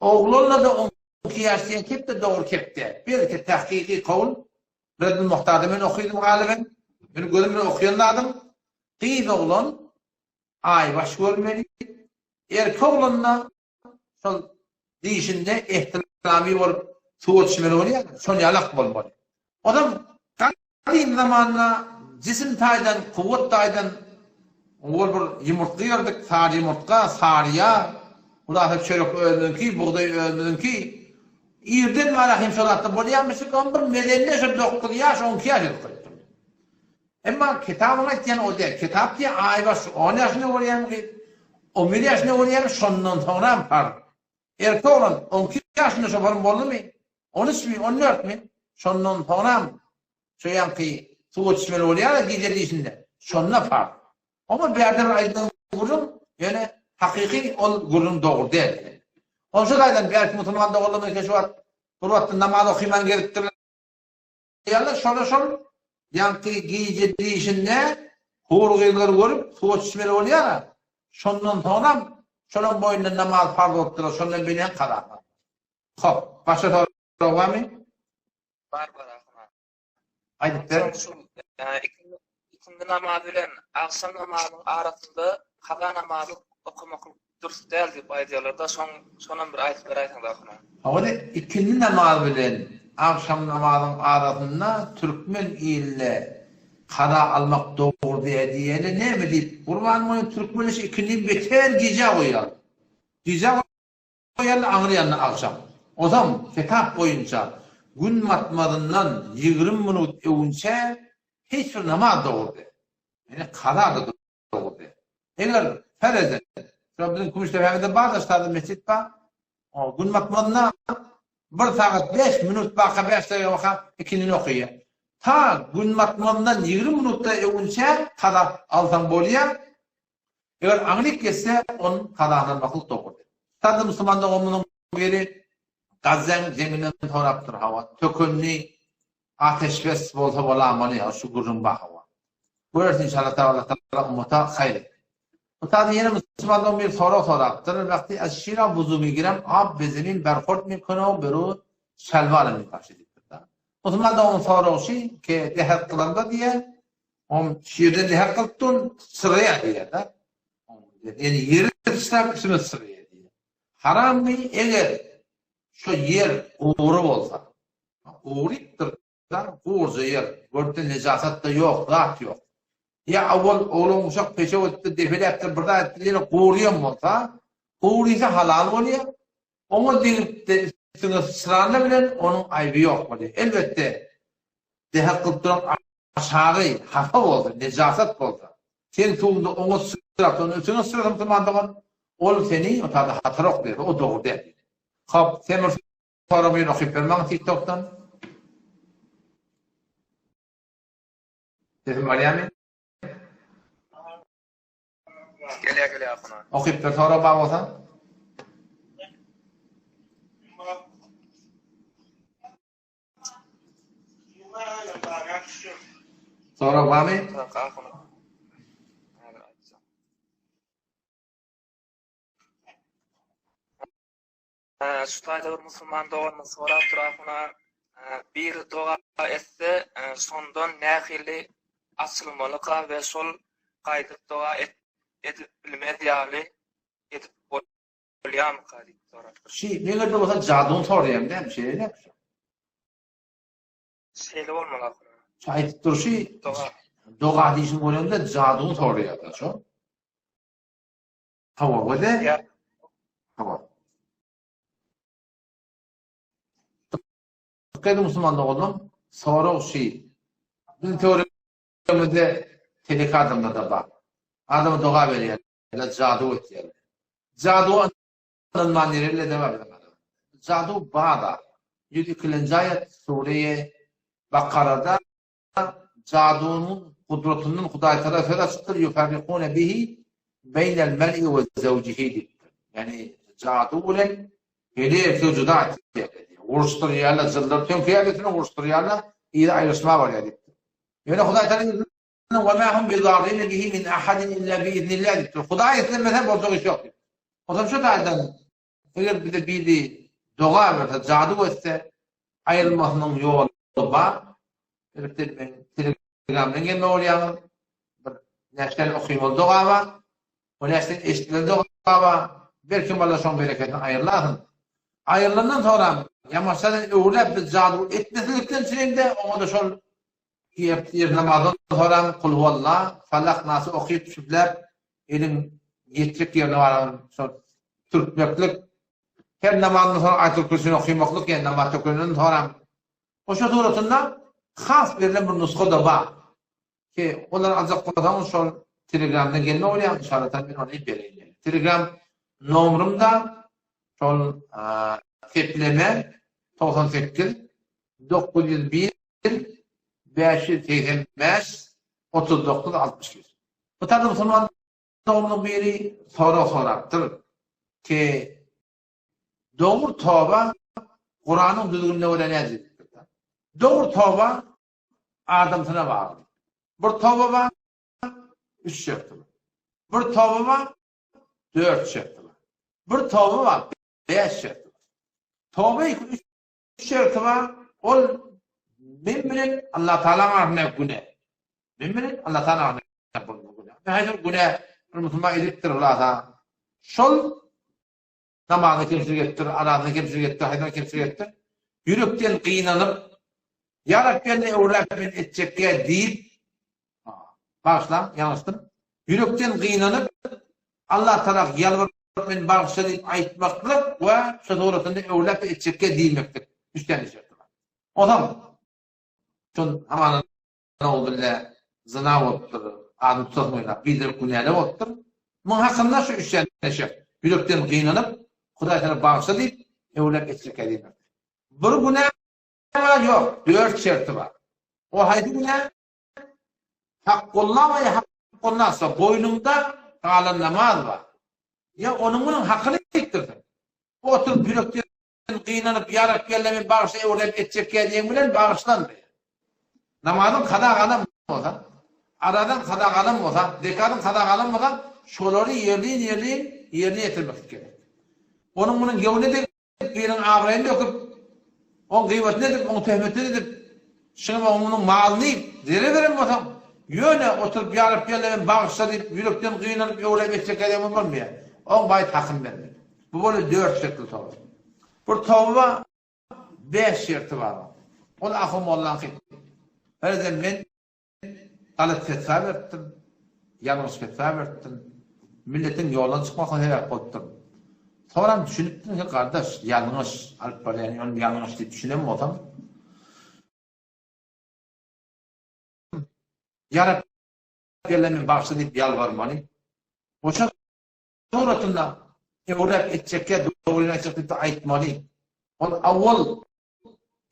Oglanlarda 12 ýaş diýen kep-de dogry kep däl. Belki tahkyky kawl Reddül Muhtarda men okydym galyben. Men gözüm bilen okaýan zadym. Gyz oglan aýbaş görmeli. Erkek oglanda şol dişinde ehtilamy bolup suwa düşmeli bolýar. Şol ýalak bolmaly. Ozam Gadym zamanda jisim taýdan, kuwwat taýdan owal bir ýumurtga ýerdik, sary ýumurtga, sary ýag, hulasa çörek özümiziňki, bugdaý özümiziňki. Irden bäri hem şol zatlar bolýarmyşyk, on bir mezelle şol dokuz ýaş, on iki ýaş edip goýupdyrlar. Emma kitabyň aýtýany o däl. Kitap diýýär, aýbaş on ýaşynda bolýarmy gyz, on bir ýaşynda bolýarmy, şondan soňram parz. Erkek oglan on iki ýaşynda şoparym boldumy, on üçmi, on dörtmi, şondan soňram şo ýaňky suwa düşmeli bolýar-a gije dişinde, şonda parz. Oňa bärde bir aýdylan gürrüň, ýöne hakyky ol gürrüň dogry däl. Onşa taýdan bärki musulman doganlarymyz şu wagt bir wagtda namaz okyman gezipdirler. Ýaly şola şol ýaňky gije dişinde hur gyzlary görüp suwa düşmeli bolýar-a. Şondan soňram şolaň boýnuna namaz parz bolup durar, şondan beýläk kaza parz. Hop, başga sorag barmy? Bar bar ahun aga. Aýdyp ber. Şu ikindi namaz bilen agşam namazynyň arasynda kaza namazy okamaklyk Dürs däl diýip aýdýarlarda şoň şonam bir aýdyp beräýseňiz ahuna. Hawa-da ikindi namaz bilen agşam namazyň arasynda türkmen iline kaza almak dogry däl diýeni näme diýip gurban boýun türkmen işi ikindini beter gijä goýýar. Gijä goýýarlar aňry ýanyna agşam. Ozam hesap boýunça gün batmazyndan 20 minut öwünçä hiç bir namaz dogry däl. Ýöne kaza-da dogry. Eger ferezen, şo biziň Kümüşdepämizde bar-da ştada mesjit bar. O gün batmazyna bir sagat 5 minut baka 5 dagyga baka ikindini okaýar. Ta gün batmazyndan 20 minutda öwünçä kaza alsaň bolýar. Eger aňryk geçse, on kazasyny almaklyk dogry. Ştada musulman doganymyzyň biri Gazzaň jeňinden sorapdyr, hawa, tökenli Ateşbes bolsa bolamaly ýa şu gürrüň bar hawa. Göreris inşallah taala Allah taala ummata haýyr etsin. Bu taýda ýene musulmandan bir sorag sorapdyr. Wagty az şira wuzu migirem ab be zemin berhord mikone beru şalwar mi paşi diýipdir. Musulman dogan soragy şi ke dehet kylanda diýe on şirden dehet kylyp dur syraýar diýýär-de. Ýani ýeri syçrap üstüne syraýar diýýär. Harammy eger şo ýer gury bolsa. Gurypdyr-da, gurja ýer. Görüpdir, nejasat-da ýok, zat ýok. Ýa awal oglan uşak peşew edipdir, depeläpdir, bir zat edipdir, ýene guryam bolsa, gurysa halal bolýar. Oňa degip-de üstüňe syçranda bilen onuň aýby ýok bolýar. Elbetde, dehe kylyp duran aşagy hapa bolsa, nejasat bolsa, sen suwunda oňa syçrap, soň üstüňe syçrasa musulman dogan, ol seni o taýda hatara oklaýar, o dogry däl. Hop, sen bir Soragyny okyp ber maňa tiktokdan. Sesim barýarmy? Gelýär gelýär ahuna. Okyp ber sorag bar bolsa. Sorag barmy? Ahuna. Şu taýda bir musulman doganymyz sorapdyr ahuna biri doga etse şondan nähili açylmalyka we şol gaýdyp doga edip bilmez ýaly edip bolýamyka diýip sorapdyr. Şi meger-de bolsa jadyny soraýan dämi şeýle dämi şo? Şeýle bolmaly ahuna. Şu aýdyp durşy doga doga diýşiň bolanda jadyny soraýar-da şo. Hawa, wede. Hawa. Dikkat edin musulman doganlarym, sorag şi. Biziň töweregimizde telek adamlar-da bar. Adama doga berýärler, jadu etýärler. Jaduwa ynanman ýerler-de bar biziň aramyzda. Jadu bar-da. 102-nji aýat Sure-i Bakarada Jadunyň gudratyndan Hudaýtagala söz açypdyr, Ýuferrikune bihi beýnel mer'i we zewjihi diýipdir. Ýagny jadu bilen heli erkegi juda etýärler diýýär. Uruşdyrýarlar, jynlar töňkeýär üstüne uruşdyrýarlar, yzy aýryşma barýar diýipdir. Ýöne Hudaýtagala yzyndan we ma hum bizarrine bihi min ahadin illa biiznillah diýipdir. Hudaý islemese boljak iş ýok diýipdir. Onsoň şu taýdan Eger bize biri doga berse, jadu etse, aýrylmasynyň ýoly bar. Elbetde men telegramdan gelme bolýaňyz. Bir näçe okymaly doga bar. O näçe eşitmeli doga bar. Belki Allah şoň bereketini aýrylasyn. Aýrylandan soňra ýamaşadan öwrüläp biz jadu etmeslikden üçin-de oňa-da şol Ertir namazdan soňra Kulhuwalla, Falak, Nasy okyp süfläp eliň ýetjek ýerine baran şol sürtmeklik, her namazdan soň Aýatul Kürsini okymaklyk ýa namaz tökenden soňra oşa suratynda has berlen bir nusga-da bar. Ki olary aljak bolsaňyz şol telegramdan gelme bolýar inşallah men ony bereýin. Telegram nomrym-da şol sepleme 98 901 585 39 61. Bu taýda musulman doganlaryň biri sorag sorapdyr ki, dogry toba Kuranyň düzgünine görä nädip diýipdir. Dogry toba adamsyna bagly. Bir toba bar, üç şerti bar. Bir toba bar, dört şerti bar. Bir toba bar, bäş şerti bar. Toba üç şerti bar, ol men bilen Allah Taala arasynda günä. Men bilen Allah Taala arasynda bolmaly günä. Haýsy günä bir musulman edipdir hulasa. Şol namazyny kemçilik etdir, arazyny kemçilik etdir, haýsyny kemçilik etdir. Ýürekden gynanyp, Ýa Rabbi indi öwräp men etjekge diýip, bagyşlaň, ýalňyşdym. Ýürekden gynanyp, Allah tarap ýalbaryp meni bagyşla diýip aýtmaklyk we şu suratynda öwläp etjekge diýmeklik. Üç täne şerti bar. Onsoň şol hamana nauzubilla zyna bolupdyr, adyny tutasym gelýär, biderek günäler bolupdyr. Muň hakynda şu üç täne şert. Ýürekden gynanyp, Hudaý sana bagyşla diýip, öwläp etjekge diýmek. Bir günä bar ýok, dört şerti bar. O haýsy günä? Hakkulla we hakkunnasa boýnuňda galan namaz bar. Ýa onuň munuň hakyny iýipdirsiň. Oturyp ýürekden gynanyp ýa Rabbi Alla meni bagyşla öwrem etjekkä diýen bilen bagyşlanmaýar. Namazyň kaza galan bolsa, arazaň kaza galan bolsa, zekatyň kaza galan bolsa, şolary ýerli-ýerli ýerine ýetirmek gerek. Onuň munuň göwnüne degip Biriň abraýyny döküp, oň gyýbatyny edip, oň töhmetini edip, şuňa oň munuň malyny iýip, zerer beren bolsaň, ýöne oturyp ýa Rabbi Alla meni bagyşla diýip, ýürekden gynanyp öwräp etjek ýagdaýyň bolmaýar. Oň baýt hakyny bermeli. Bu bolýar dört şertli toba. Bir toba bar, bäş şerti bar. Ol Ahu mollaňky. Herzem men Galat fetwa beripdir, ýalňyş fetwa beripdir. Milletiň ýoldan çykmasyna sebäp bolupdyr. Soňram düşünipdim ki, gardaş, ýalňyş, alyp barýan ýolum ýalňyş diýip düşünen bolsam, Ýa Rabbi, Alla meni bagyşla diýip ýalbarmaly. Oşa suratynda öwräp etjekkä dogryny aýtjak diýip aýtmaly. Ol awwal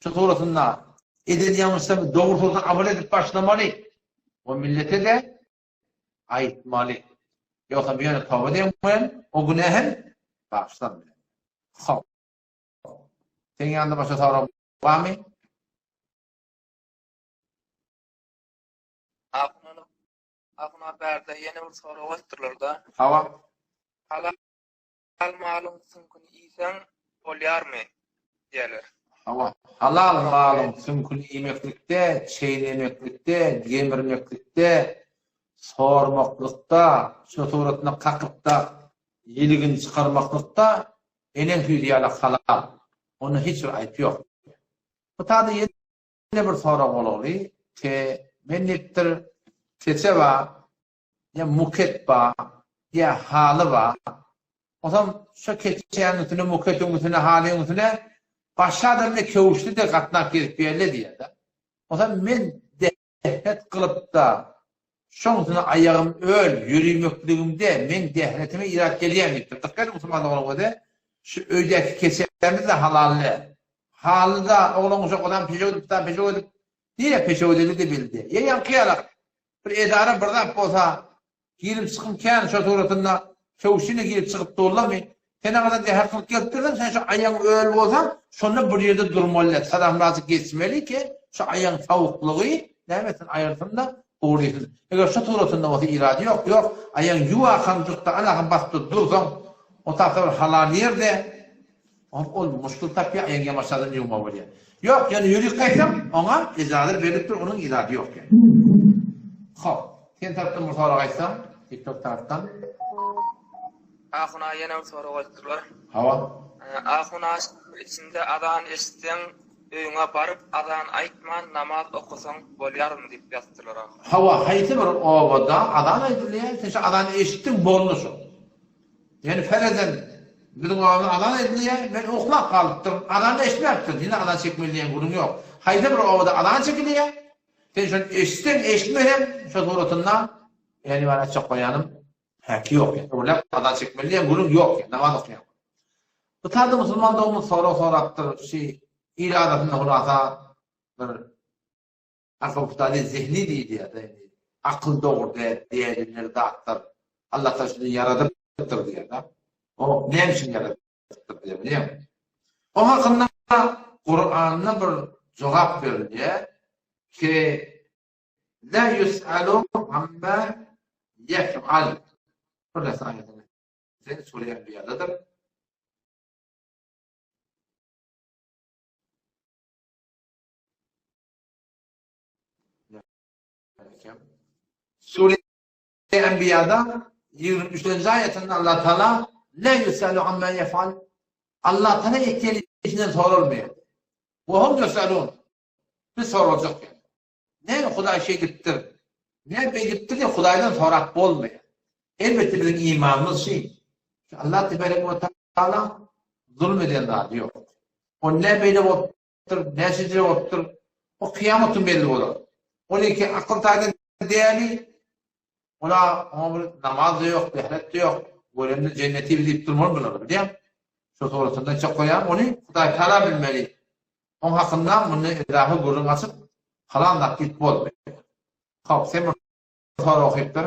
Şu suratynda eden ýalňyşlaryny dogry suratda amal edip başlamaly we millete-de aýtmaly. Ýogsam ýöne toba diýen bilen o günä hem bagyşlanmaýar. Hop. Seň ýanyňda başga sorag barmy? Ahun Ahun aga bärde ýene bir sorag goýupdyrlar-da. Hawa. Halal malyň süňküni iýseň. Bolýarmy? diýýärler. Hawa, halal malyň süňküni iýmeklikde, çeýnemeklikde, gemirmeklikde, sormaklykda, şo suratyna kakyp-da, ýiligini çykarmaklykda eneň süýdi ýalak halal. Onda hiç bir aýp ýok. Bu taýda ýene bir sorag bolaly, ke men diýipdir, keçe bar, ýa muket bar, ýa haly bar. Onsoň şo keçäniň üstüne, muketiň üstüne, halyň üstüne başga adam-da köwüşli-de gatnap gezip ýörle diýýär-de. Onsoň men dehret kylyp-da, şoň üstüne aýagym öl ýörimekligimde meň dehretime irat gelýärmi diýipdir. Dykgat ediň musulman doganlar özi şu öýdäki keçämiz-de halal däl. Haly-da oglan uşak onam peşew edip, bu peşew edip, nirä peşew edeli-de belli däl. Ýa ýaňky ýalak Bir edara bir zat bolsa girip çykym kän şo suratynda köwşüne girip çykyp durlamy? Sen aňyrdan zäher kylyp gelipdirsiň sen şo aýagyň öl bolsa şonda bir ýerde durmaly däl sadamrazyk geçmeli ki şo aýagyň sowuklygy näme etsin aýyrsyn-da gurysyn. Eger şo suratynda bolsa irady ýok ýok aýagyň ýuwakanjykda alakam basyp dursaň o tapsa bir halal ýerde Ol ol muşkul tapýar, aýagyň ýamaşadan ýuwma bolýar. Ýok, ýöne ýörik gaýtsaň, oňa ejaza berlipdir, onuň irady ýok ýa. Hop, sen tarapdan bir sorag aýtsaň, TikTok tarapdan. Ahun aga ýene bir sorag goýupdyrlar. Hawa. Ahun aga şäher içinde azan eşitseň öýüňe baryp azan aýtman namaz okasaň bolýarmy diýip ýazypdyrlar ahun. Hawa, haýsy bir obada azan aýdylýar, sen şo azany eşitdiň, boldy şo. Ýöne ferezen, biziň obamyzda azan edilýär, men uklap galypdyryn, azany eşitmäpdirin, ýene azan çekmeli diýen gürrüň ýok. Haýsy bir obada azan çekilýär, sen şony eşitseň, eşitmeseň, şo suratynda, ýagny men aýtjak bolýanym, häki ýok, ýa öwläp azan çekmeli diýen gürrüň ýok, ýa namaz okaýan. Bu taýda musulman doganymyz sorag sorapdyr, şi il arasynda hulasa bir Akyl zehni diýilýär-de indi. Akyl dogry däl diýilmeli zatlar. Allah Taala şuny ýaradypdyr diýýär-de. O näme üçin ýaradypdyr diýýär, bilýäňmi? O hakynda Kuranda bir jogap berilýär ki La yus'alu amma yef'al. Bir näçe aýatyny sen Sure Enbiýadadyr. Sure Enbiýada 23-nji aýatynda Allah Taala La yusalu amma yefal Allah Taala etýän işinden soralmaýar. We hum yusalun. Biz soraljak ýaly. Näme Hudaý şeýdipdir? Näme beýdipdir diýip Hudaýdan sorap bolmaýar. Elbetde biziň imanymyz şi. Allah tebarek we taala zulum eden zady ýok. O ne beýle bolup bolupdyr, näçe bolupdyr, o kyýamat gün belli bolar. Ol iki akyl taýdan däli, ola oňa bir namaz-da ýok, dähret-de ýok, görende jenneti diýip durmaly bular, bilýäň? Şo suratynda çek goýýan, ony Hudaý Taala bilmeli. Oň hakynda muny edahy gürrüň açyp, halan zat diýip bolmaýar. Hop, sen bir sorag okyp ber.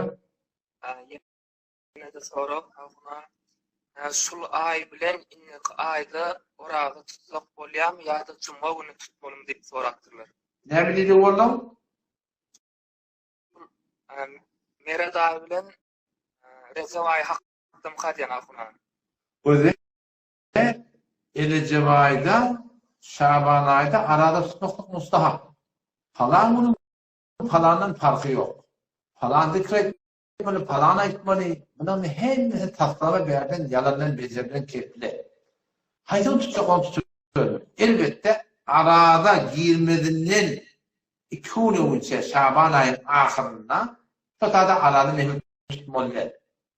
Ýene-de sorag, Ahuna, şul aý bilen indiki aýda oraza tutsak bolýarmy ýa-da juma güni tutmalymy diýip sorapdyrlar. Näme diýdi oglum? Meret aýy bilen Rejep aýy hakdamyka diýen Ahun aga. Gözel Rejep aýda, Şaban aýda araza tutmaklyk mustahap. Palan günüň palandan parhy ýok. Palan zikr Muny palan aýtmaly, munuň hemmesi taslama berlen ýalandan bejerilen keple. Haýsyny tutjak ony tutubermeli. Elbetde araza girmezinden iki gün öňünçä şaban aýyň ahyrynda şo tada araza mehir tutmaly däl.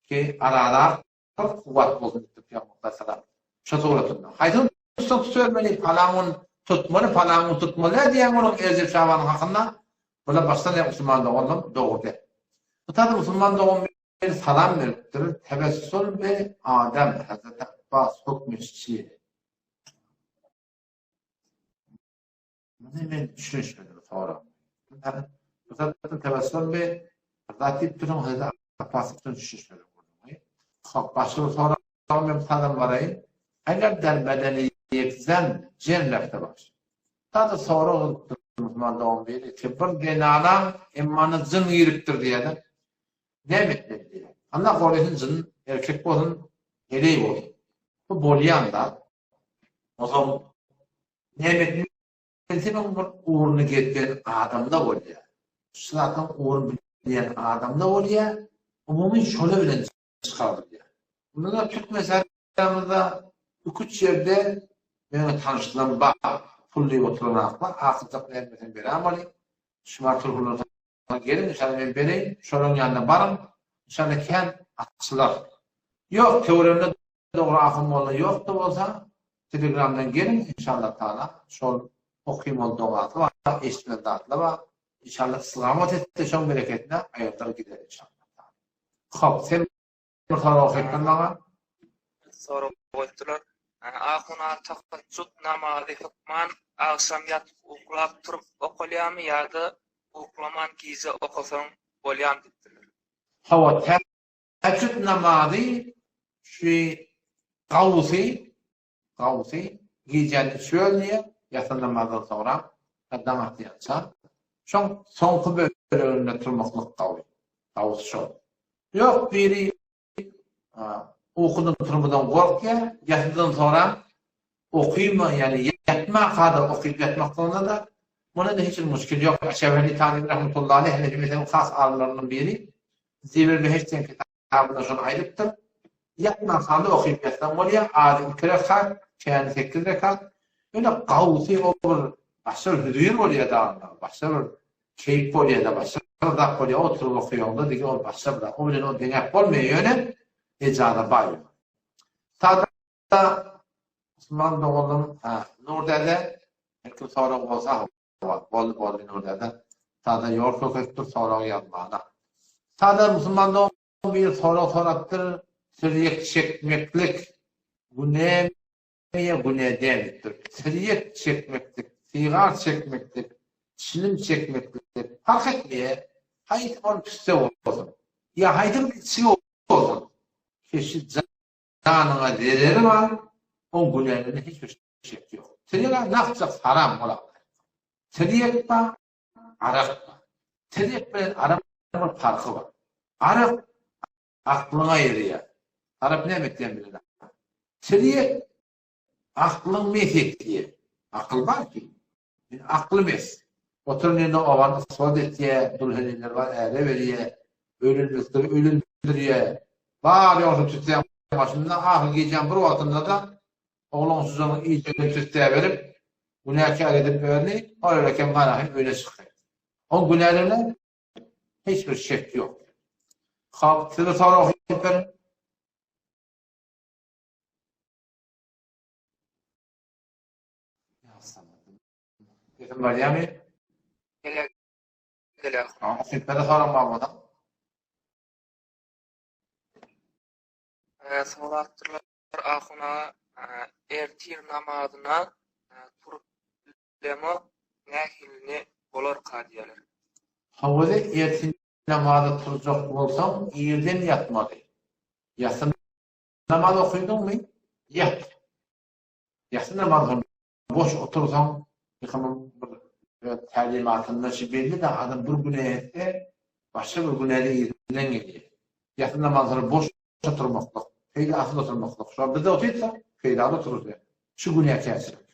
Ki araza bir kuwwat bolsun diýipdir Pygamber aleyhissalam. Şo suratynda. Haýsyny tutsaň tutubermeli, palan gün tutmaly, palan gün tutmaly däl diýýän boluň Erjep Şabanyň hakynda. Bular başdan aýak musulman doganlarym dogry däl. Bu taýda musulman dogan bir salam beripdir. Tewessul bi Adem Hazreti Abbas hukmy çi. Muny men düşünişmedim sorag. Bu zatdan tewessul bi zat diýip duruň Hazreti Abbas üçin düşünişmedim. Hop, başga bir sorag men salam baraýyn. Eger der bedeni ýekzen jen lefte baş. Sada sorag edipdir musulman dogan biri ki bir zenana emmana jyn giripdir diýýär-de. Näme etmeli diýýär. Allah gorasyn jyn erkek bolsun, heleý bolsun. Bu bolýan zat. Onsoň näme Mezhebiň bir ugruny gezýän adamda bolýar. Şu zatlaryň ugruny bilýän adamda bolýar. Umumy şoly bilen çykarylýar. Munda türkmen sähramyzda iki-üç ýerde meniň tanyşlarym bar. Pul diýip oturan aklar, akyltak nätmesem berämaly. Şumar turhular geliň inşallah men bereýin. Şolaryň ýanyna baryň. Inşallah kän açylar. Ýok, töwereginde Dogry ahun molla ýokda bolsa telegramdan geliň inşallah taala şol okymaly dogasy bar eşitmeli zatlar bar inşallah yslamat etse şoň bereketine aýyrdyr gider inşallah taala hop sen bir sorag okyp ber maňa. Sorag goýupdylar. Ahun aga tahajjud namazy hökman agşam ýatyp uklap turup okalýamy ýa-da uklaman gije okasaň bolýamy diýipdirler. Hawa Tähejjüt namazy şu gawusy, gawusy, gijäni üç bölünýär, ýatsy namazdan soňra daň atýança. Şoň soňky böleginde turmaklyk gawy. Gawusy şol. Ýok, biri ukudan turmadan gorkýar, ýatsydan soňra okyma, ýagny ýatmaka-da okyp ýatmak zorunda-da, munda-da hiç bir muşkil ýok. Şäwheli Talyby rahmetullahi aleýh Hanefi mezhebiniň has alymlaryndan biri Zibir Behişt diýen kitabynda şony aýdypdyr. Ýatmakaňda okyp ýatsaň bolýar, azy iki rekat, käni sekiz rekat. Ýöne gawusy o bir başga bir hüzür bolýar dagynda, başga bir keýp bolýar-da, başga bir zat bolýar, oturyp okaýaňda digi ol başga bir zat. O bilen ony deňäp bolmaýar, ýöne ejaza bar ýöne. Sada musulman doganym Nur däde, belki sorag bolsa Boldy boldy Nur däde. Sada ýol kökezipdir sorag ýazmana. Sada musulman dogan bir sorag sorapdyr, Tirýek çekmeklik günämi ýa günä däl diýipdir. Tirýek çekmeklik, sigar çekmeklik, çilim çekmeklik parh etmeýär. Haýsy ol tüsse bolsun ýa haýsy bir içgi bolsun, keşi janyňa zereri bar, oň günäligine hiç bir şek ýok. Tirýek nakjak haram ol Tirýek bar, arak bar. Tirýek bilen aragyň bir parhy bar. Arak aklyňy aýyrýar. Arap näme etýän bilenok. Tirýek aklyň mes etýär. Akyl bar ki. Akly mes. Oturan ýerinde obany ysbat etýär, dul heleýler bar, äre berýär, öýlenmekleri öýlendirýär. Bar ýogsa tütsäň başynda, ahyr gijäň bir wagtynda-da oglan şujanyň iýjegini tütsäberip, günäkär edip özüni, ol eken garahy öýüne çykýar. Oň günäligine hiç bir şek ýok. Hop, size sorag okyp beriň. Sesim barýarmy? Gelýär. Gelýär. Okyp bere soraň bar bolsa. Sorapdyrlar ahun aga ertir namazyna turup bilemok nähilini bolarka diýýärler. Hawa-da ertir namaza turjak bolsaň irden ýatmaly. Ýatsy namaz okydyňmy ýat. Ýatsy namazdan boş otursaň ýykynyň bir öz tälimatynda şu belli-de adam bir günä etse başga bir günä-de yzyndan gelýär. Ýatsy namazdan soňra boş oturmaklyk, peýdasyz oturmaklyk. Şo bizde otyrsak peýdaly oturarys ýa. Şu günäkärçilik.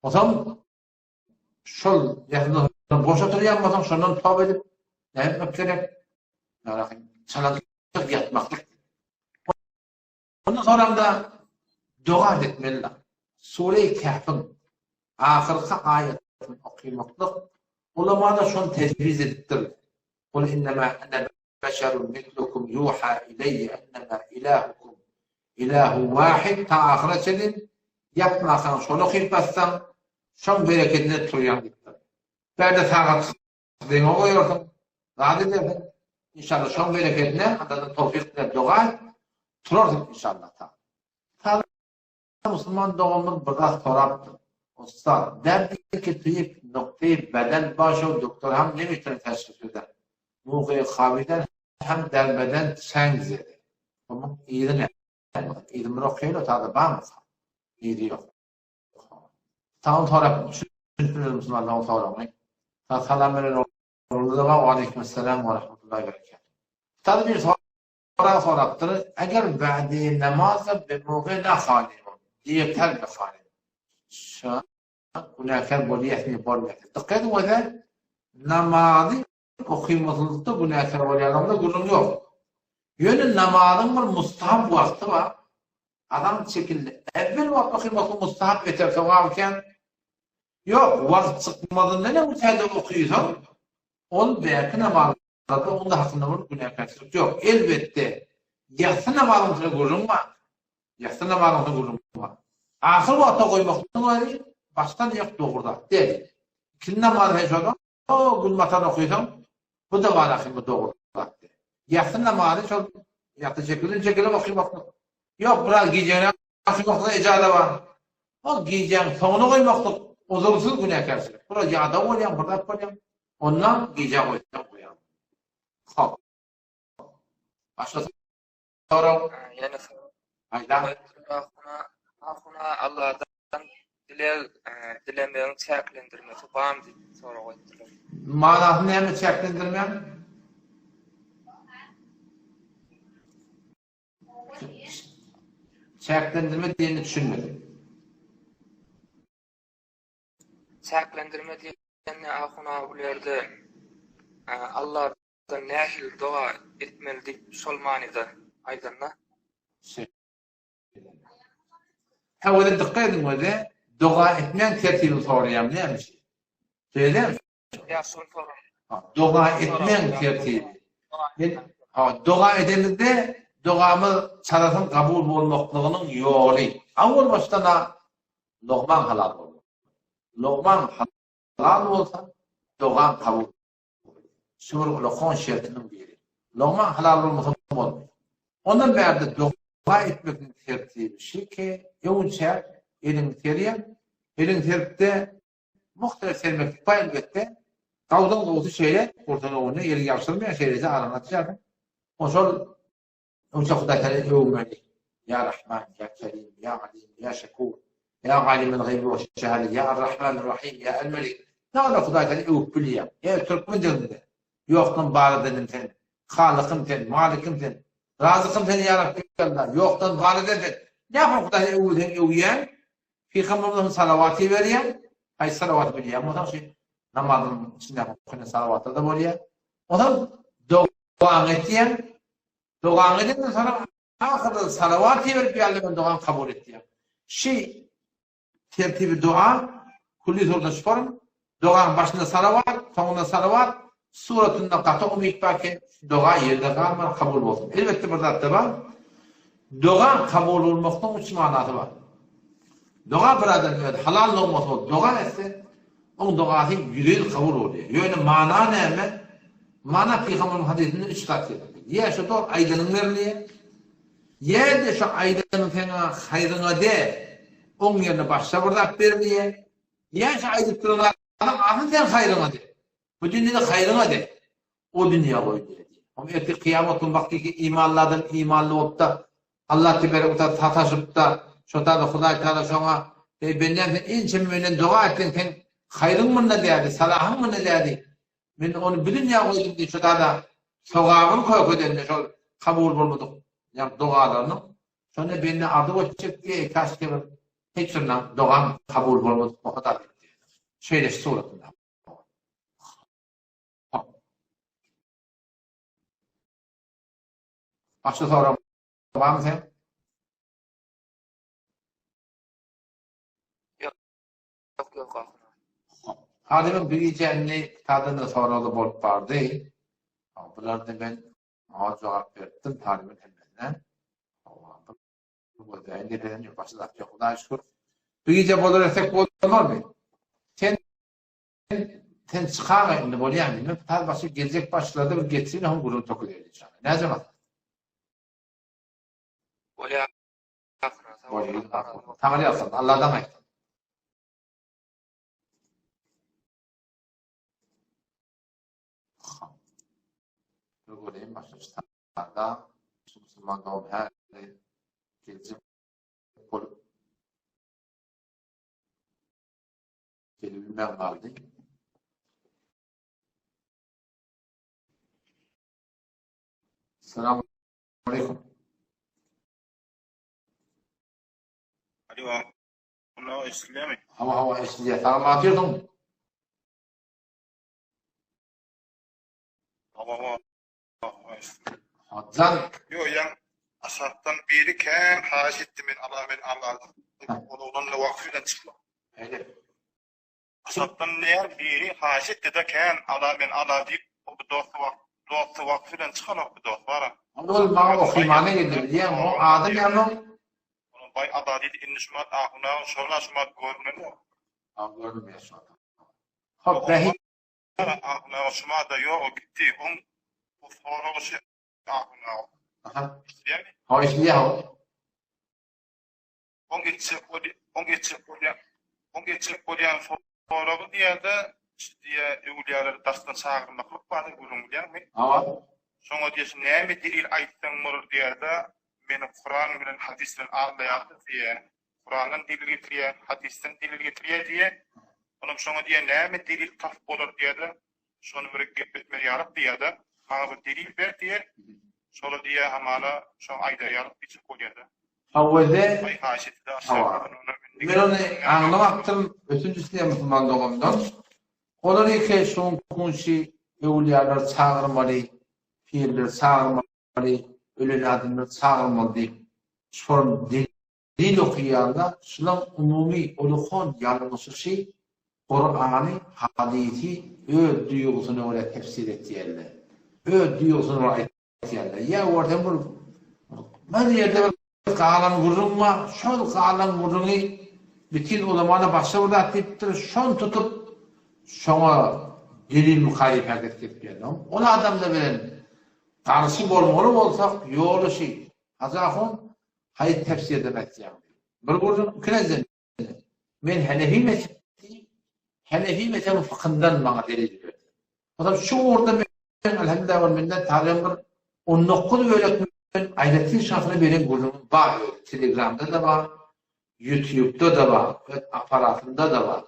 Onsoň şol ýatsy boş oturýan bolsaň şondan toba edip näme etmek gerek? Çalajyk ýatmaklyk. Ondan soňra-da doga etmeli. Sure-i Kehfiň ahyrky aýatyny okymaklyk ulama-da şony tejwiz edipdir. Kul innema ene beşerun mislukum ýuha ileýe ennema ilahukum ilahun wahid ta ahyra çenli ýatmasaň şony okyp bassaň şoň berekedine turýaň diýipdir. Bärde sagat Deňe goýarsyň, zat edersiň. Inşallah şoň berekedine Alladan towfyk diläp doga et, turarsyň inşallah taala. Taala musulman doganymyz bir zat sorapdyr. Ussat, derdi ki tu ýek nokteý beden başo doktor ham nemitone teşhis beden. Mugy hawiden hem der beden çeng zede. Onuň yzy näme? Yzy bir okaýyn otada barmy? Yzy ýok. Saňa sorap düşünip bilmedim musulman dogan soragyňy. Saňa salam beren ogluňyza we aleýkumessalam we rahmetullahi we berekatuh. Sada bir sorag sorapdyr, eger ba'di namaza be muge nahanim, diýerter behanim. Şa günäkär bolýasmy, bolmaýasmy? Dykgat ediň özä, namazy okymasyzlykda günäkär bolýanlygynda gürrüň ýok. Ýöne namazyň bir mustahap wagty bar. Azan çekildi. Äwwel wagt okymaklyk mustahap beter sogap eken. Ýok, wagt çykmazyndan öň täze okysaň, ol bäki namazlarda oň-da hakynda bir günäkärçilik ýok. Elbetde, ýassy namazyň üstünde gürrüň bar. Ýassy namazyň üstünde gürrüň bar. Ahyr wagta goýmaklygyň özi başdan ýok dogry zat däl. Ikindi namazy hem şonda o gün batan okysaň, bu-da bar ahyr bu dogry zat däl. Ýassy namazy şol ýassy çekilin çekilip okymaklyk. Ýok, biraz gijäni okymaklyga ejaza bar. Ol gijäň soňuna goýmaklyk uzursyz günäkärçilik. Biraz ýadaw bolýaň, bir zat bolýaň, ondan gijä goýsaň goýaň. Hop. Başga sorag? Ýene sorag. Aýdaň. Ahuna Allahdan dileg dilemegiň çäklendirmesi barmy diýip sorag goýupdyrlar. Manasy näme çäklendirmäň? Çäklendirme diýeni düşünmedim. Çäklendirme diýende ahun aga bul ýerde Allahdan nähili doga etmeli diýip şol manyda aýdanda. Hä özi dykgat ediň özi doga etmäň tertibini soraýam näme üçin? Şeýle Doga etmäň tertibi. Men doga edemizde dogamyz çalasyn kabul bolmaklygynyň ýoly. Awwal başdan-a logmaň halal bolmaly. Logmaň halal bolsa, dogaň kabul bolýar. Şu bir ulakon şertiniň biri. Logmaň halal bolmasa bolmaýar. Ondan bärde doga etmegiň tertibi şeýle, öňünçä eliňi serýäň, eliňi seripde Muhtelif sermeklik bar elbetde. Gawudyň gowusy şeýle, gursagyň öňünde eliňi ýabşyrmaýaň, şeýleje araňy açýarsyň. Oşol öňçe Hudaý seni öwmeli. Ýa Rahman, ýa Kerim, ýa Alim, ýa Şekur, ýa Alimel gaýbi we şehade, ýa Ar-Rahmanir Rahim, ýa El-Melik. Näme Hudaý seni öwüp bilýär. Eger türkmen dilinde ýokdan bar edenim sen, Halykym sen, Malikim sen, Razykym sen ýa Rabbi Allah, ýokdan bar eden sen. Näme Hudaý seni öwseň öwýän, Pygamberimiz salawat iberýär. Haýsy salawaty bilýän bolsaň, şu namazyň içindäki okaýan salawatlar-da bolýar. Onsoň dogaňy etýäň. Dogaňy edenden soň ahyrda salawat iberip ýa Allah men dogamy kabul et diýýäň. Şi tertibi doga külli surda şu form. Dogaň başynda salawat, soňunda salawat, suratynda gaty umyt bar ki, doga ýerde galman kabul bolsun. Elbetde bir zat-da bar. Doga kabul bolmaklygyň üç manasy bar. Doga bir adam öz halal logmasy bolup doga etse, oň dogasy ýüze-ýüz kabul bolýar. Ýöne mana näme? Mana pygamberimiziň hadysynda üç zat gelipdir. Ýa şo dogry aýdanyň berilýär, ýa-da şo aýdanyň seňa haýryňa däl, oň ýerine başga bir zat berilýär, Ýa-da aýdyp duran zadyň asyl seň haýryňa dek. Bu dünýede haýryňa dek. O dünýä goý diýýär. Oň ertir kyýamat gün wagty ki imanly adam imanly bolupda Allah teberek we taala sataşypda şo taýda Hudaý taala şoňa Eý bendäm sen ençeme menden doga etdiň seň haýryň munda dädi salahyň munda dädi men ony bu dünýä goýdum diýip şo taýda sogabyny kökedende şol kabul bolmadyk ýa dogalarynyň şonda bende arzuw etjek diýýär eý kaşki bir Hiç bir dogam kabul bolmadyk bolsa da diýdi. Şeýle suratynda. Başga sorag barmy sen? Ýok, ýok, Halynyň bir gije indi tadynda soragly bolup bardy. Bularda men oňa jogap beripdim Talybyn hemmesine. Gözleýin depeden ýok, başga zat ýok. Hudaýa şükür. Bu gije bolar etsek bolmazmy? Sen sen çykaga indi bolýamy? Men tas başy geljek başlarda bir geçsin hem gürrüň töküläýli inşallah. Näce maslahat? Bolýar. Bolýar. Taňry ýalkasyn. Allahdan aýtsyn. Bir göreyim başga Da şu musulman dogan häli geljek bolup gelibilmän galdy. Salam aleýkum. Alo. Ahun aga eşidilýärmi? Hawa hawa eşidilýär. Sagmy otyrsyň? Hawa hawa. Jan. Ýok ýaň aşakdan biri kän haýyş etdi men ala men ala ol oglan wagty bilen çykma. Eýle. Aşakdan näme biri haýyş etdi-de kän ala men ala diýip o bu dosty wagt dosty wagty bilen çykanok bu dost bara. Ol maňa okymana geldi bilýäňmi o ady näme oň? Onuň baý ada diýdi indi şumat ahun aga şola şumat görünenok. Ha görünmeýär şumat. Hop bähit Ahun aga şumada ýok o gitdi. Oň bu soragy şu Ahun aga. Aha. Eşidýäňmi? Hawa eşidýän hawa. Oň etjek bolýan, oň etjek bolýan, oň etjek bolýan soragy diýýär-de, şu diýýär, öwülýäleri daşdan çagyrmaklyk barada gürrüň bilýäňmi? Hawa. Şoňa diýýär, şu näme delil aýtsaň bolar diýýär-de, meni Kuran bilen hadys bilen aldaýarlar diýýär. Kurandan delil getirýär, hadysdan delil getirýär diýýär. Onam şoňa diýýär, näme delil tapyp bolar diýýär-de, şony bir gepletmeli ýalyk diýýär-de, maňa bir delil ber diýýär. Şola diýýär, hamala şoňa aýdar ýalyk diýjek bolýar-da. Hawa-de. Aý haýyş etdi-de Hawa. Men ony aňlamapdym, ötünç isleýän musulman dogandan. Olar eke şoň kunşy öwülýalar çagyrmaly, pirleri çagyrmaly, ölen adamlary çagyrmaly diýip, şol delil okaýarlar. Şulaň umumy uly-hon ýalňyşy şy, Kurany, hadysy öz duýgusyna görä tefsir etýärler. Öz duýgusyna görä aýtýarlar. Ýa görseň bir bir ýerde bir galan gürrüň bar, şol galan gürrüňi bütin ulama-da başga bir zat diýipdir, şony tutup şoňa delil mukaýyp hereket edip ýör. Ol adamda bilen garşy bolmaly bolsak, ýoly şi. Hajy ahun haýsy tefsirden aýtýaň diýip. Bir gürrüň, ikinjiden Men Hanefi mezhebi, Hanefi mezhebiň fykyndan maňa delil berdi. Ozal şu ugurda men elhamdülillah wal minnet taryhym bir 19 bölek men aýratyn şahsyna beren gürrüňim bar öz Telegramda-da bar, Ýutubda-da bar, öz apparatymda-da bar.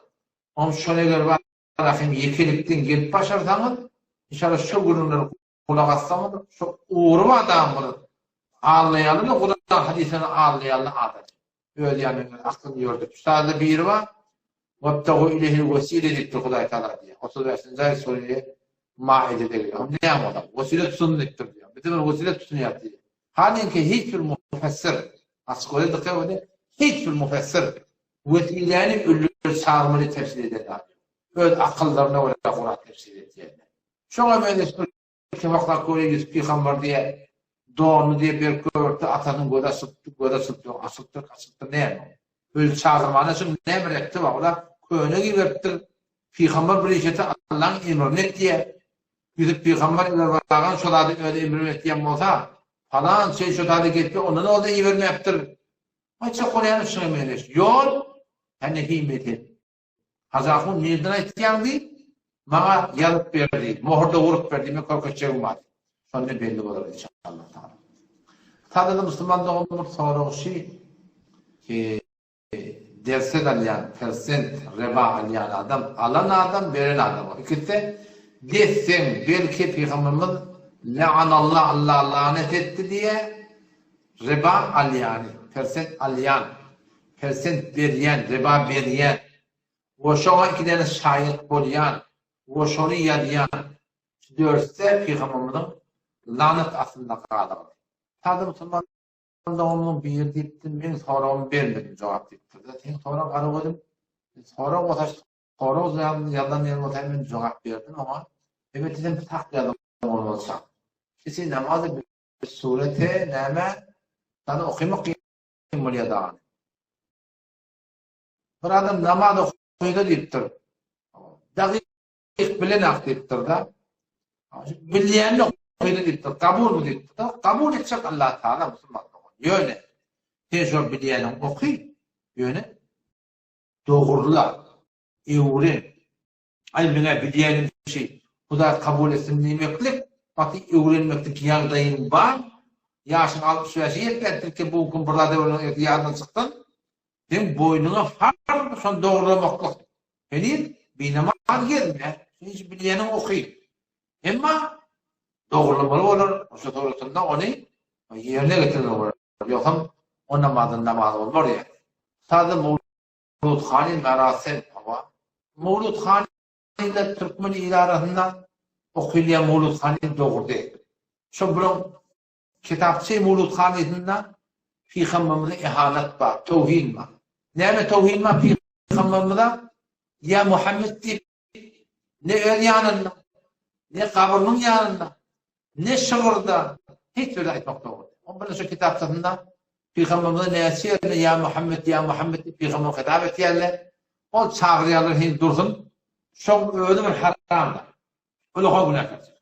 Onuň şony eger bar ahim ýekelikden gelip başarsaňyz, inşallah şo gürrüňleri gulak assaňyz, şo ugry bar adam bir aldaýaly-da Kuran hadysany aldaýaly adam. Öz ýany bilen aklyny ýördüp. Şu taýda biri bar. Wabtagu ileyhil wesile diýipdir Hudaý Taala diýýär. 35-nji aýat sure Maide gelýär. Onda näme bolar? Wesile tutun diýipdir diýýär. Biz bir wesile tutunýar diýýär. Halinki hiç bir mufessir açyk öyle dikkat edin. Hiç bir mufessir wesiläni ölüleri çagyrmaly tefsir eden zat ýok. Öz akyllaryna görä Kuran tefsir edýärler. Şoňa meňzeş bir kebaplar köre Ýusup pygamber diýe donuny diýe berk göbertdi atasynyň gözi açylypdy gözi açylypdy ýok açylypdyr açylypdyr näme ol özi çagyrmana şuň näme rekti bar ola köne giberipdir pygamber bir iş etse Allaň emrini et diýe Ýusup pygamber eger bagan şo zady özi emrini et diýen bolsa palan şey şo zady getdi ondan ozal ibermäpdir aýtjak bolýanym şuňa meňzeş ýol Hanefi mezhep Hajy ahun nirden aýtýaň diýip, maňa ýazyp berdi, mohurda urup berdi, men görkezjegim bar diýip. Şonda belli bolar inşallah taala. Sadada musulman dogan bir sorag şi ki dersen alýan persent reba alýan adam alan adam beren adam ikisi desseň belki pygamberimiz leanallah Allah lanet etdi diýe reba alýany persent alýan Persent berýän, reba berýän we şoňa ikidäne şaýat bolýan we şony ýazýan şu dörtse pygamberimiziň lanat astynda galardy. Sada musulman doganymyzyň biri diýipdir, meň soragymy bermediň jogap diýipdir-de, seň soragyň gara gözüm, sorag bolsa sorag ýazan ýer bolsa men jogap berdim oňa, elbetde sen sak ýazan bolmaly çak. Kisi namazy surete näme, sana okymak Kim bolýar dagy? Bir adam namaz okaýda diýipdir. Dagyk bilenak diýipdir-de. Bilýänini okaýda diýipdir. Kabulmy diýipdir-de. Kabul etjek Allah Taala musulman dogan. Ýöne sen şo bilýäniňi oky, ýöne dogurla, öwren. Aý meňä bilýänim şi, Hudaý kabul etsin diýmeklik, gaty öwrenmeklik ýagdaýyň bar, ýaşyň 65-e ýetmändir ki bu gün bir zat öwrenmek erte ýadyňdan çykdan, seň boýnuňa farz şony dogurlamaklyk. Heniz binamaz gezme, sen şu bilýäniňi oky. Emma dogurlamaly bolar, şo suratynda ony ýerine getirmeli bolar. Ýogsam o namazdan namaz bolmar ýa. Sada. Mawlut hany merasem hawa. Mawlut hany da türkmen ili arasynda okylýan Mawlut hany dogry. Şo bulaň kitapçy Mawlut hanysynda pygamberimize ihanet bar, towhin bar. Näme towhin bar pygamberimize? Ýa Muhammet diýip ne öz ýanynda, ne gabrynyň ýanynda, ne şygyrda hiç ýerde aýtmak dogry däl. Oň birnäçe kitapçasynda Pygamberimize näçe ýerde ýa Muhammet, ýa Muhammet diýip pygambere hitap etýärler. Ol çagyrýarlar heniz dursun. Şoň özi bir haramdyr. Ulakan günäkärçilik.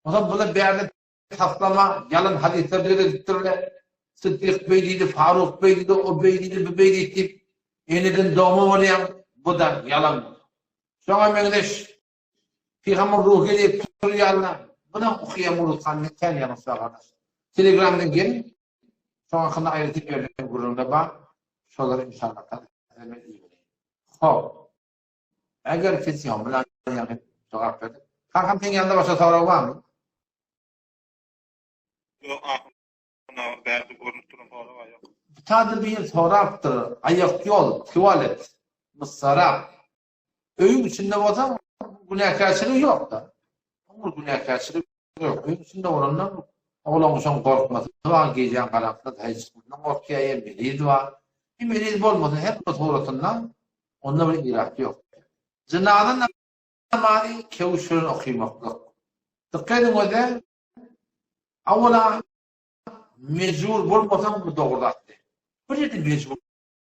Onsoň bular bärde taslama, ýalan hadyslar döredipdirler. Siddik beý diýdi, Faruk beý diýdi, o beý diýdi, bu beý diýdi diýip, eneden dogma bolýaň, bu-da ýalan. Şoňa meňzeş Pygamber ruhy gelip turýarlar. Munam okaýan Muruthan kän ýalňyşlar gardaş. Telegramdan geliň. Şoň hakynda aýratyn berlen gürrüňler bar. Şolary inşallah size men ibereýin. Hop. Eger kesýän bilen ýaňy jogap berdik. Kakam seň ýanynda başga sorag barmy? Ýok, ahun aga bärde görnüp duran sorag ýok. Sada bir sorapdyr, aýak ýol, tualet, myssarak. Öýüň içinde bolsa günäkärçiligi ýok-da. Oň bir günäkärçiligi ýok. Öýüň içinde bolanda oglan şoň gorkmasy bar, gijäň garaňkyda daýy çykmasyndan gorkýar, ýa meriz bar. Bir meriz bolmasa her bir suratynda onda bir irat ýok. Jynaza namazy kewüş bilen okymaklyk. Dykgat ediň öze, awala mejbur bolmasaň bu dogry zat däl. Bir ýerde mejbur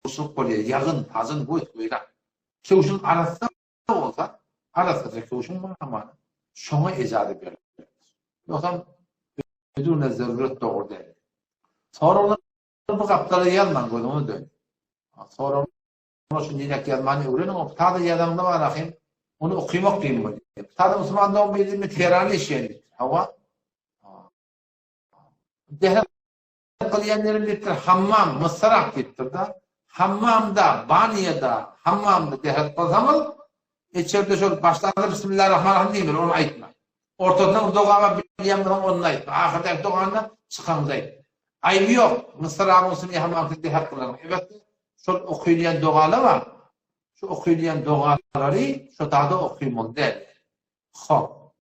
Gurşup bolýar, ýagyn, pajyn, göt, weýran. Köwşüň arassa bolsa, arassaja köwşüň bar hamana, şoňa ejaza berilipdir. Ýogsam bidune zerurət dogry däl. Soraglary bir gapdala ýazmaň, gözüňiz dönüp. Soraglary şu niräk ýazmany öwreniň, o tada ýazaňda bar ahym, ony okymak kyn bolýar. Tada musulman dogan biri men Tehranda işleýän diýipdir. Hawa. Dähä Gylýan ýerim diýipdir, hammam, mysrak diýipdir-de. Hammamda, banýada, hammamda dähet kylsaňyz, içerde şol başlarda Bismillarrahmanrahim diýmeli, ony aýtma. Ortasynda bir doga bar, bilýän bolsaň ony aýtma. Ahyrdaky dogany çykaňda aýt. Aýby ýok, mysragyň üstünde hammam siz dähet kylaryň. Elbetde, şol okylýan dogalar bar. Şu okylýan dogalary şo zada okymaly däl. Hop.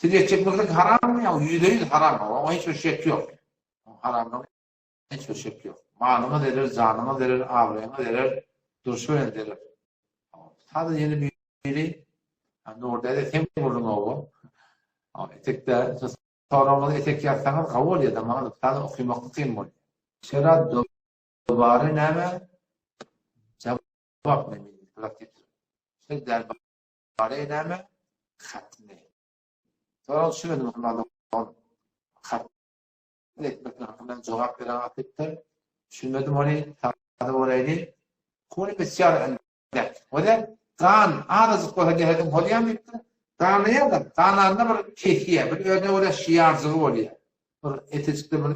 Sigaret çekmeklik harammy ýa 100% haram oňa hiç bir şek ýok. Haramlygyna hiç bir şek ýok. Malyňa zerer, janyňa zerer, abraýyňa zerer, durşy bilen zerer. Sada ýene biri Nur däde sen gürrüň owo. Etekde soragyňyzy etek ýazsaňyz gowy bolýar da maňa sada okymakda kyn bolýar. Şera dobary näme? Jogap näme? Şeýle däl Bary näme? Hatmy. Sorag düşmedi musulman dogan. Hatmy etmek hakynda jogap beren atypdyr. Düşünmedim ony. Sada bolaýly. Kuni bisýar endek. Olar gan azajyk bolsa dehediň bolýan diýipdir. Ganaýar-da, gananda bir kesýär, bir özüne görä şiýarjygy bolýar. Bir etejikde bir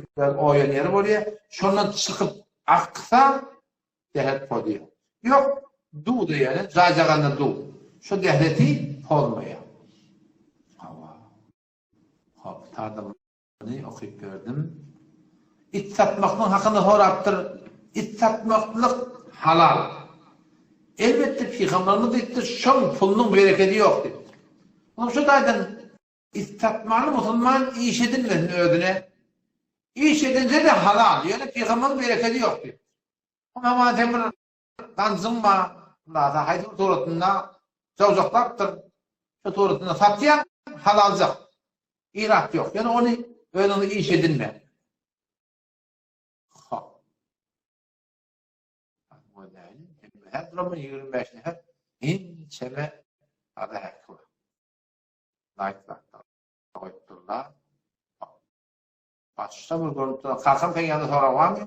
oýan ýeri bolýar. Şondan çykyp aksa Dähet pozýar. Ýok, duw diýýär, jaýjaganda duw. Şo däheti pozmaýar. Hawa. Hop, tadymyny okyp berdim. It satmaklygyň hakynda sorapdyr. It satmaklyk halal. Elbetde pygamberimiz diýipdir, şoň pulunyň berekedi ýok diýipdir. Onuň şo taýdan it satmany musulman iş edinmesin özüne. Iş edinse-de halal, ýöne pygamberiň berekedi ýok diýipdir. Aman sen bir ganjyň bar, Hulasa haýsy bir suratynda jawjaklapdyr. Şu suratynda satýaň, halaljak. Irat ýok. Ýöne ony özüňe iş edinme. Hop. Her durumy 25 nefer inçeme ada häki bar. Laýk zatlar goýupdyrlar. Başda bir görüp duran kakam seň ýanynda sorag barmy?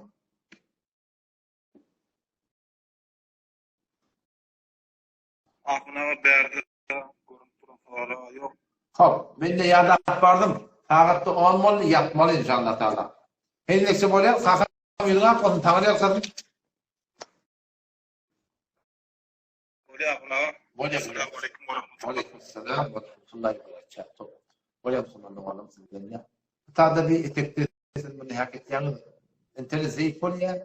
Ahun aga bärde görünip duran sorag ýok. Hop, men-de ýadap bardym. Sagat-da on boldy, ýatmaly inşallah taala. Hezilekçe bolýar, kakam ýüzüň ak bolsun, Taňry ýalkasyn. Bolýar Ahun aga. Bolýar. Assalamu alaykum we rahmetullah. Aleyküm selam we rahmetullahi we berekatuh. Bolýar musulman doganlarym sizden. Tada bir etekde siz muny hak etýäňiz. Internet zeýif bolýar.